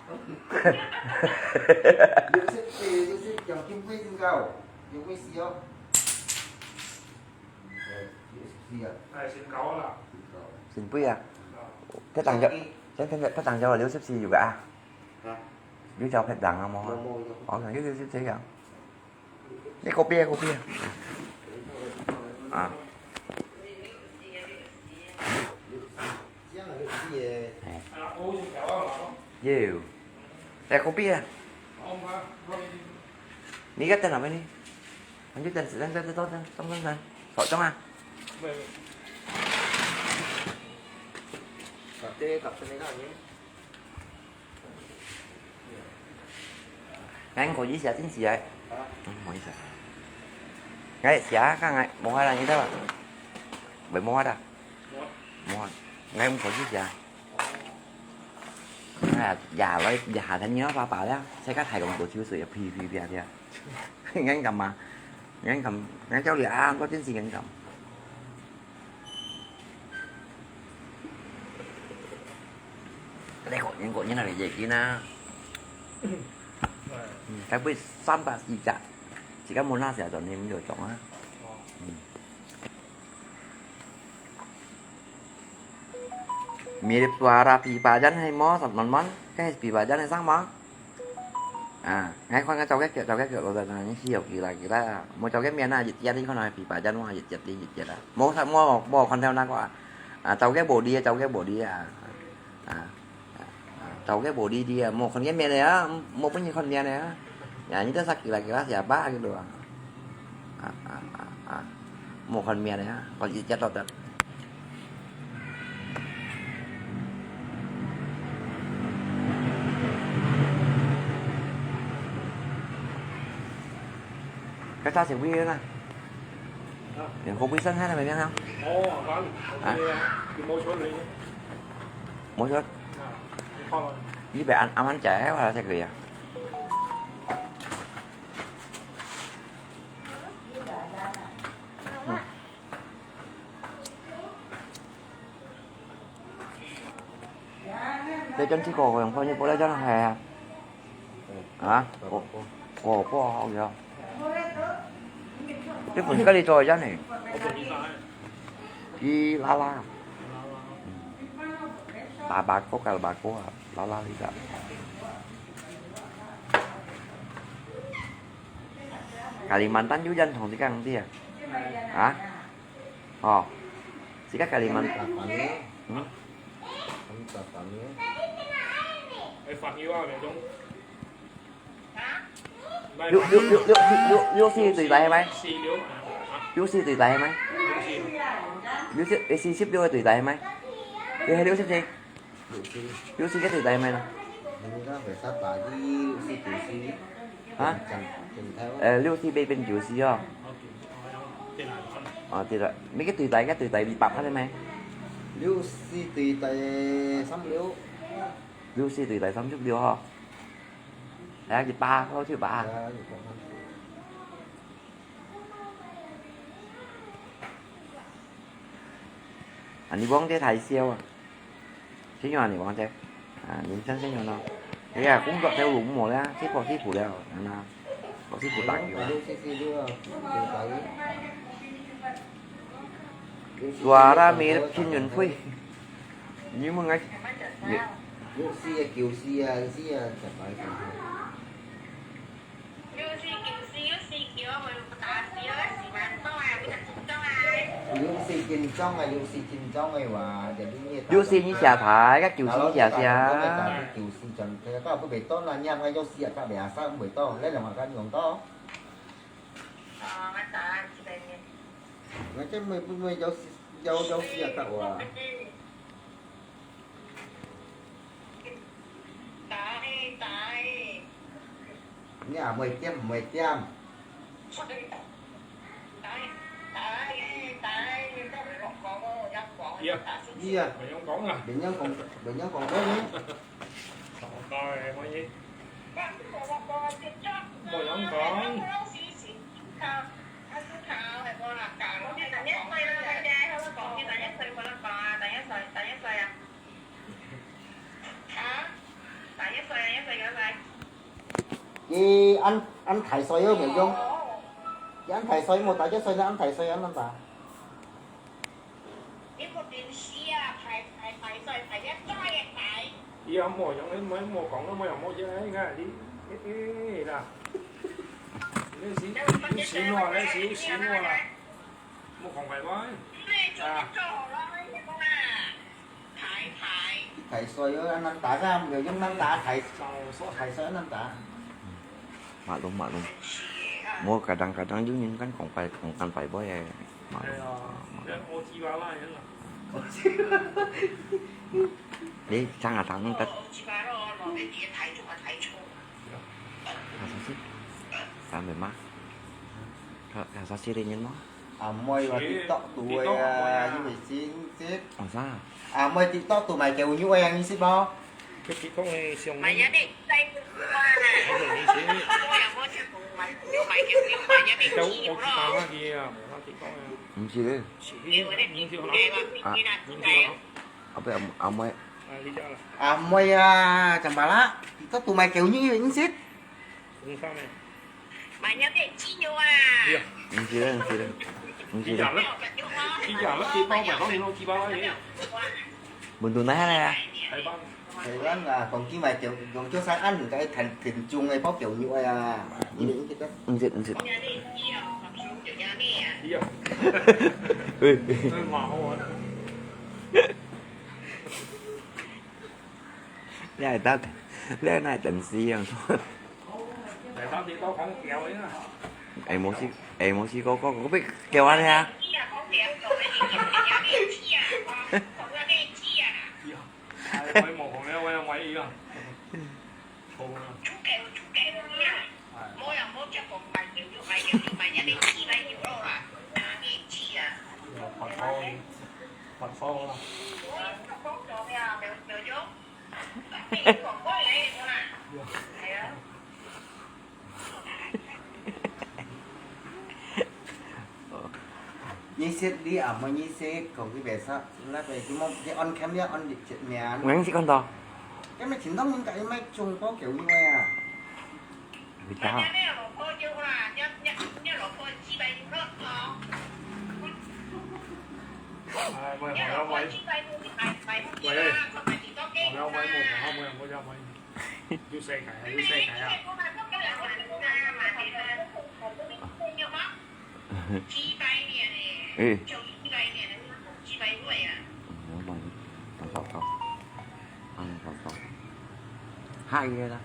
Liu sexy, liu sexy, yang kim quê xin cầu. Liu quê xí ơ. Ơi, liu sexy à. Ai xin cầu à? Xin cầu. Xin quê à? Ờ. Thế tặng cho, thế, thế, thế tặng cho liu sexy juga à? Hả? Liu cho phép tặng không? Mô, mô, mô. Ờ, liu sexy à? Ê, kopi, kopi. À. Ê. Yo. Ê, kopi à? Ni cái tên là cái gì? Anh tên tên tên tên tên tên tên tên tên. Sọ trống à? Cặp tê, cặp tê này là gì? Ngai không có gì xả tin xí ai. Hả? Ừ, không có gì xả. Ngai xả, các ngai, mua hai là như thế mà. Vậy mua hai à? Mua. Mua. Ngai không có gì xả. 哎呀，呀來呀，下天你要爸爸了，才个太空多秋水，噼噼啪啪，硬幹嘛？硬幹，硬叫你啊，我真是硬幹。你个人个人那个眼睛啊，嗯，才會三百四隻，自家摸那些就你沒有中啊。嗯。Mirip suara pipa jan hai mo, Satmon Mon. Cái pipa jan hai sang mo. À, ngay khoan ngay chau cái kiểu, chau cái kiểu rồi là nó hiu kì là kì là. Một chau cái miệng là dịch dịch đi, con nói pipa jan mo, dịch dịch đi, dịch dịch là. Một thằng một, một con theo nó có. À, chau cái bộ đi, chau cái bộ đi à. À. À, chau cái bộ đi đi à, một con cái miệng này á, một bao nhiêu con miệng này á. Nhà như thế sao kì là kì là siapa gitu. À, à, à, à. Một con miệng này á, còn gì chết rồi. Cái sao sẽ quy nữa. Hả? Đừng có quy sân hết là mày biết không? Ồ, bán. Hả? Thì mua chuối đi. Mua chuối. À, thì kho rồi. Như vậy ăn, ăn ăn chả hay là sẽ gửi à? Thế chân chỉ có hồng bao nhiêu bữa đấy cho nó hè hả? Hả? Có, có, có, có, không hiểu. Cái phần cái đi rồi chứ này. Đi la la. Bà, bà có cả bà có, la la đi cả. Kalimantan juga hong tikang dia. Hả? Ồ. Xí cách Kalimantan. Tà Phản nữa. Hử? Không tà Phản nữa. Ê, Phản yêu à, mẹ Dũng. Lu, lu, lu, lu, lu, lu si tùy tại hay mấy? Si liu à. Lu si tùy tại hay mấy? Lu si. Lu si, ê, si ship lu tùy tại hay mấy? Ê, hay lu ship si? Lu si. Lu si cái tùy tại hay mấy nè? Hả? Ờ, lu si bên, bên lu si hả? Ờ, thì là, mấy cái tùy tại, cái tùy tại bị bập hết đấy mày. Lu si tùy tại sắm liu. Lu si tùy tại sắm ship liu hả? Đấy, cái ba, có chứ ba. Dạ, dạ, có. À, 你忘記大笑啊？先生啊，你忘記？啊，你先生生了咯。哎呀，工作都無了，去跑去跑了，啊，跑去跑打球啊。Suara mirip Shin Yun Fui. Ini mah ngai. Lu si, kiu si, si, 有時緊張啊，有時緊張个話，就你，有時你寫牌，該九時寫寫。九時轉，佢个不會到啦，你還有時啊，佢袂使，毋會到，你兩個人用到。我真係毋會，毋會有時，有，有時啊，佢話。 你也毋會點，毋會點。你啊，你啊，袂曉講啊。袂曉講，袂曉講咩？講到誒，乜嘢？無人講。佢恁，恁大歲都無用，佢恁大歲無大隻歲，恁大歲恁樣吧。佢毋無用，佢無，無講，佢無，無講，你，你，你啦，你死，你死我，你死，死我啦。 莫講壞話。啊。大歲啊，恁樣打㗎，毋會用恁打，大，大歲恁樣打。Maklum, maklum. Mo kadang-kadang yung yung kan kong pai, kong kan pai boy eh. Maklum. Đi, sang à, sang tat. Sao sih? Sao mày má? Sao, sao sih đi nhìn mo? À, môi và TikTok tụi, à, như vậy xin xếp. Ủa sao? À, môi TikTok tụi mày kêu như vậy, anh xếp bao? 个地方个上面。買一个在乎啊。OK，你先。我也無食過，買，買，買，買，買一个叫我去打下去啊，無啥地方啊。毋是咧。是去，毋是啦。啊，毋是啦。後尾阿，阿妹。啊，你食啦。阿妹啊，怎麼啦？你都都買狗肉，你食？ 買了个雞肉啊。毋是啦，毋是啦，毋是啦。問到哪下來啊？台灣啊，講起買狗，講叫啥案，該談，談中个包狗肉啊。毋是，毋是。喂。 你係得，你係等死樣。來到這都空調个啦。哎，無試，哎，無試過，過，過被叫啊你啊。哎，我無講了，我要買一樣。好啊。哎。 發燒，發燒啦。你識你阿妹，你識講佢白賊，那個佢莫，佢on cam，佢on直面。Ngang si kon to. Cái mày chính tông mình cái mày trùng có kiểu như vậy à? Vì sao? Ai, mày hỏi ông ấy. Mày ơi, hỏi ông ấy một, hỏi ông ấy một, hỏi ông ấy. Yêu xe cái, yêu xe cái à? Ê. Tao, tao, tao. Ăn, tao, tao. Hai cái đó.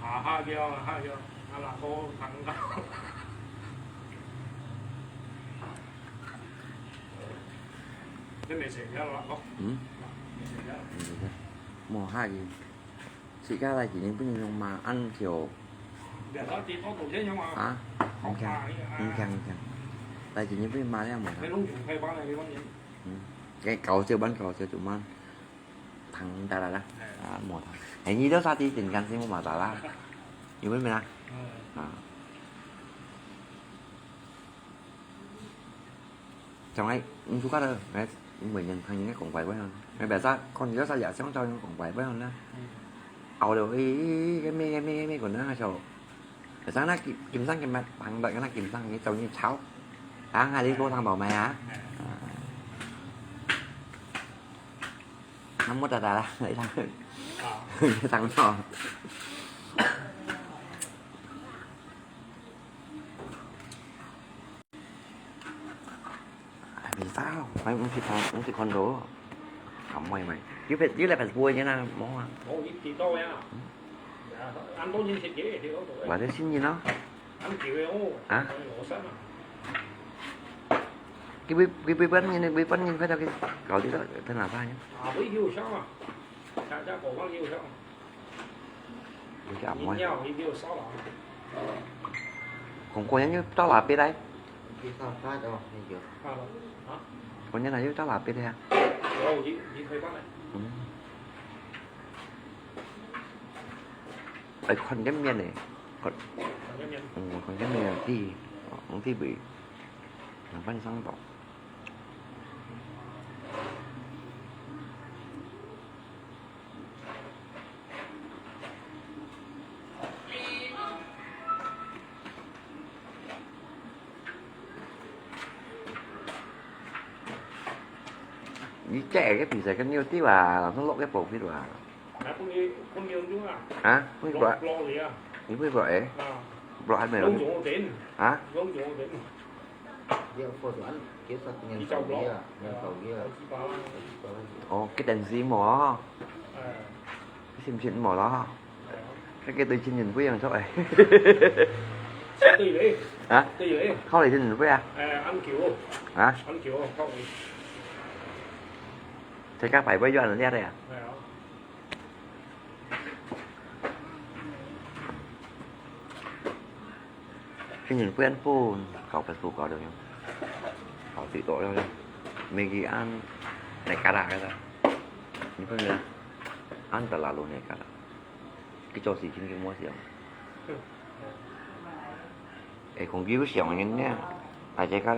À, hai cái, hai cái. Nó là có thằng đó. Cái này sẽ nhớ là có. Ừ. Này sẽ nhớ. Ừ, được rồi. Mua hai cái. Xì-ká lai kì-ning pun yong ma an thiu. Hả? Không chăng, không chăng, không chăng. Lai kì-ning pun yong ma liang mùa. Cái gấu chiêu bắn gấu chiêu chủ man. Thằng ta là đó. À, mùa thằng. Hãy nhi đó sao đi tình cảm xin mua mà ta là. Nhiều bên mình à. À. Trong ấy, cũng chú cắt rồi. Đấy, mười nhân thằng những cái cổng quầy với hơn. Cái bé ra, con nhớ sao giả sống cho những cổng quầy với hơn nữa. Áo đều y, y, y, cái mi, cái mi, cái mi của nó hai chầu. Cái sáng nay kim, kim sang cái mặt, bằng đợi cái này kim sang cái chầu như cháo. Tháng hai đi cô thằng bảo mày hả? À. Nó mua trà trà là, lấy thằng. Thằng nó. Vì sao? Mày cũng chỉ còn, cũng chỉ còn đồ. Không, mày, mày. Chứ phải, chứ lại phải vui như nào, món à. Ủa, ít thì đâu vậy? Ăn đâu nhìn thấy dễ thì đâu rồi. Và cái xin gì nó? Ăn kiểu vậy, ô. Hả? Ăn lẩu sẵn à. Cái bếp, cái bếp bánh như này, bếp bánh như phải cho cái cậu tí đó, tên là sao nhá? À, với yêu sao à? Cha, cha, cậu bác yêu sao à? Ui, cái ấm quá. Không có nhớ tao là biết đấy. Có nhớ là tao là biết đấy à? Ừ. Ấy, còn cái miệng này. Còn, ừ, còn cái miệng này thì, ừ, thì bị, nó vẫn sống động. 你這个比賽跟你有對吧？老師落个寶貝吧？啊？不是吧？你不是吧？哎，落還沒有？啊？ 哦，佢等時無啊？佢信毋信無咯？佢个對情人杯樣出來。啊？靠你情人杯啊？啊？在家擺杯有人掠个啊？ Khi nhìn quen phone, kau Facebook kau được không? Kau tự tội thôi. Mày ghi ăn, này cá đà cái đó. Nhìn phone kìa. Anda lalu ni kala. Kita si kin mo siang. Eh, kung giu siang ni niya. Aja kala.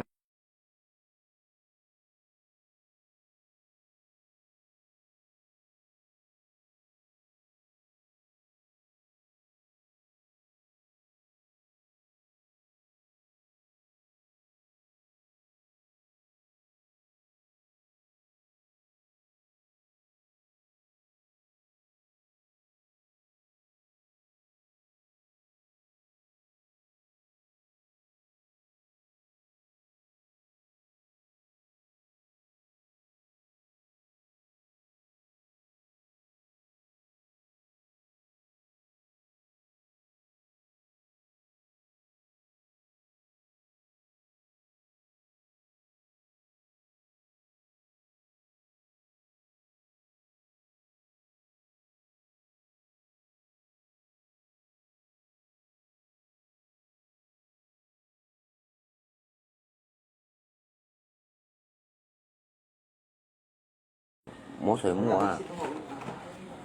無水木啊，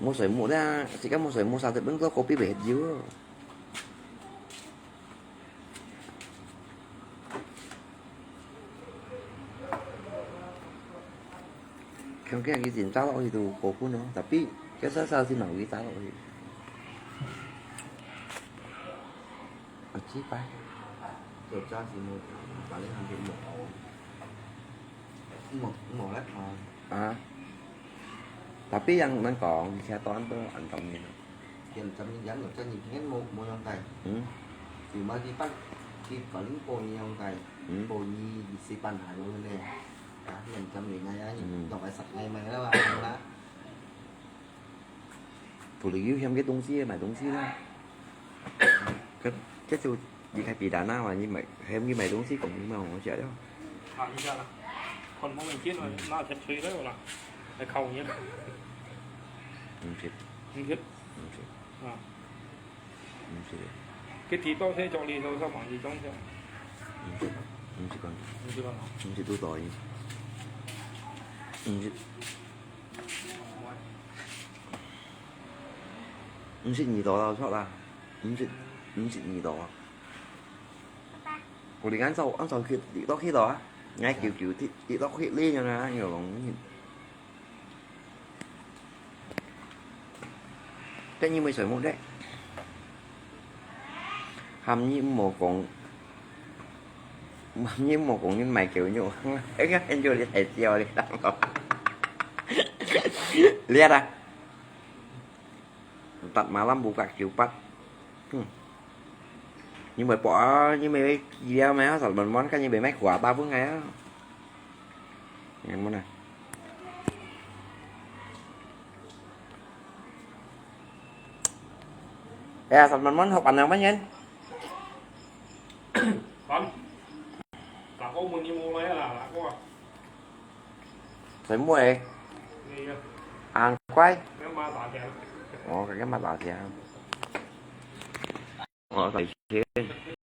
無水木啦，自家無水木，啥都毋做，kopi bèk有。強強佢真打落去都過分咯，tapi佢少少先容易打落去。啊，奇怪。就真係無，把你看見無哦。無，無咧看。啊。Tapi yang nang講，而且當多人當面。Yang jam yang lo jam yang kan mau mau yang tai. Hmm. Cuma di pan di paling po yang tai. Hmm. Po ni di si pan hai lo ne. Kan yang jam ni ngai ai. Hmm. Dong ai sak ngai mai la la. 不如有嫌个東西買東西啦。這，這就離開比達那嘛，你買，嫌你買東西，講你買我家了。看一下啦，看望遠鏡啦，拿鐵錘來啦，來敲你啦。毋識，毋識，毋識。啊。毋識。佢提到這種裡頭，上網一種去。毋識，毋識講。毋識講啊。毋識都對。毋識。 毋識耳朵啦，著啦，毋識，毋識耳朵啊。我哋晏晝，晏晝去，跌落去咯啊，𠊎舅舅跌，跌落去呢樣啊，有龍。這你沒水木的。 喊你毋好講，喊你毋好講你買狗肉，哎呀，你就你太笑了，你啊，empat malam buka Jumat，hmm，你買包啊，你買肥料咩啊，salmon kan你買咩苦啊，大部分个啊。 Yang mana? Eh, asal mon-mon, hok pandang pa nyan? Kan? Lako mo ni mo lai la, lako ah. Sai mo eh. Iya. Ang kwai. Kaya mata siya. Oh, kaya mata siya. Oh, sai siya.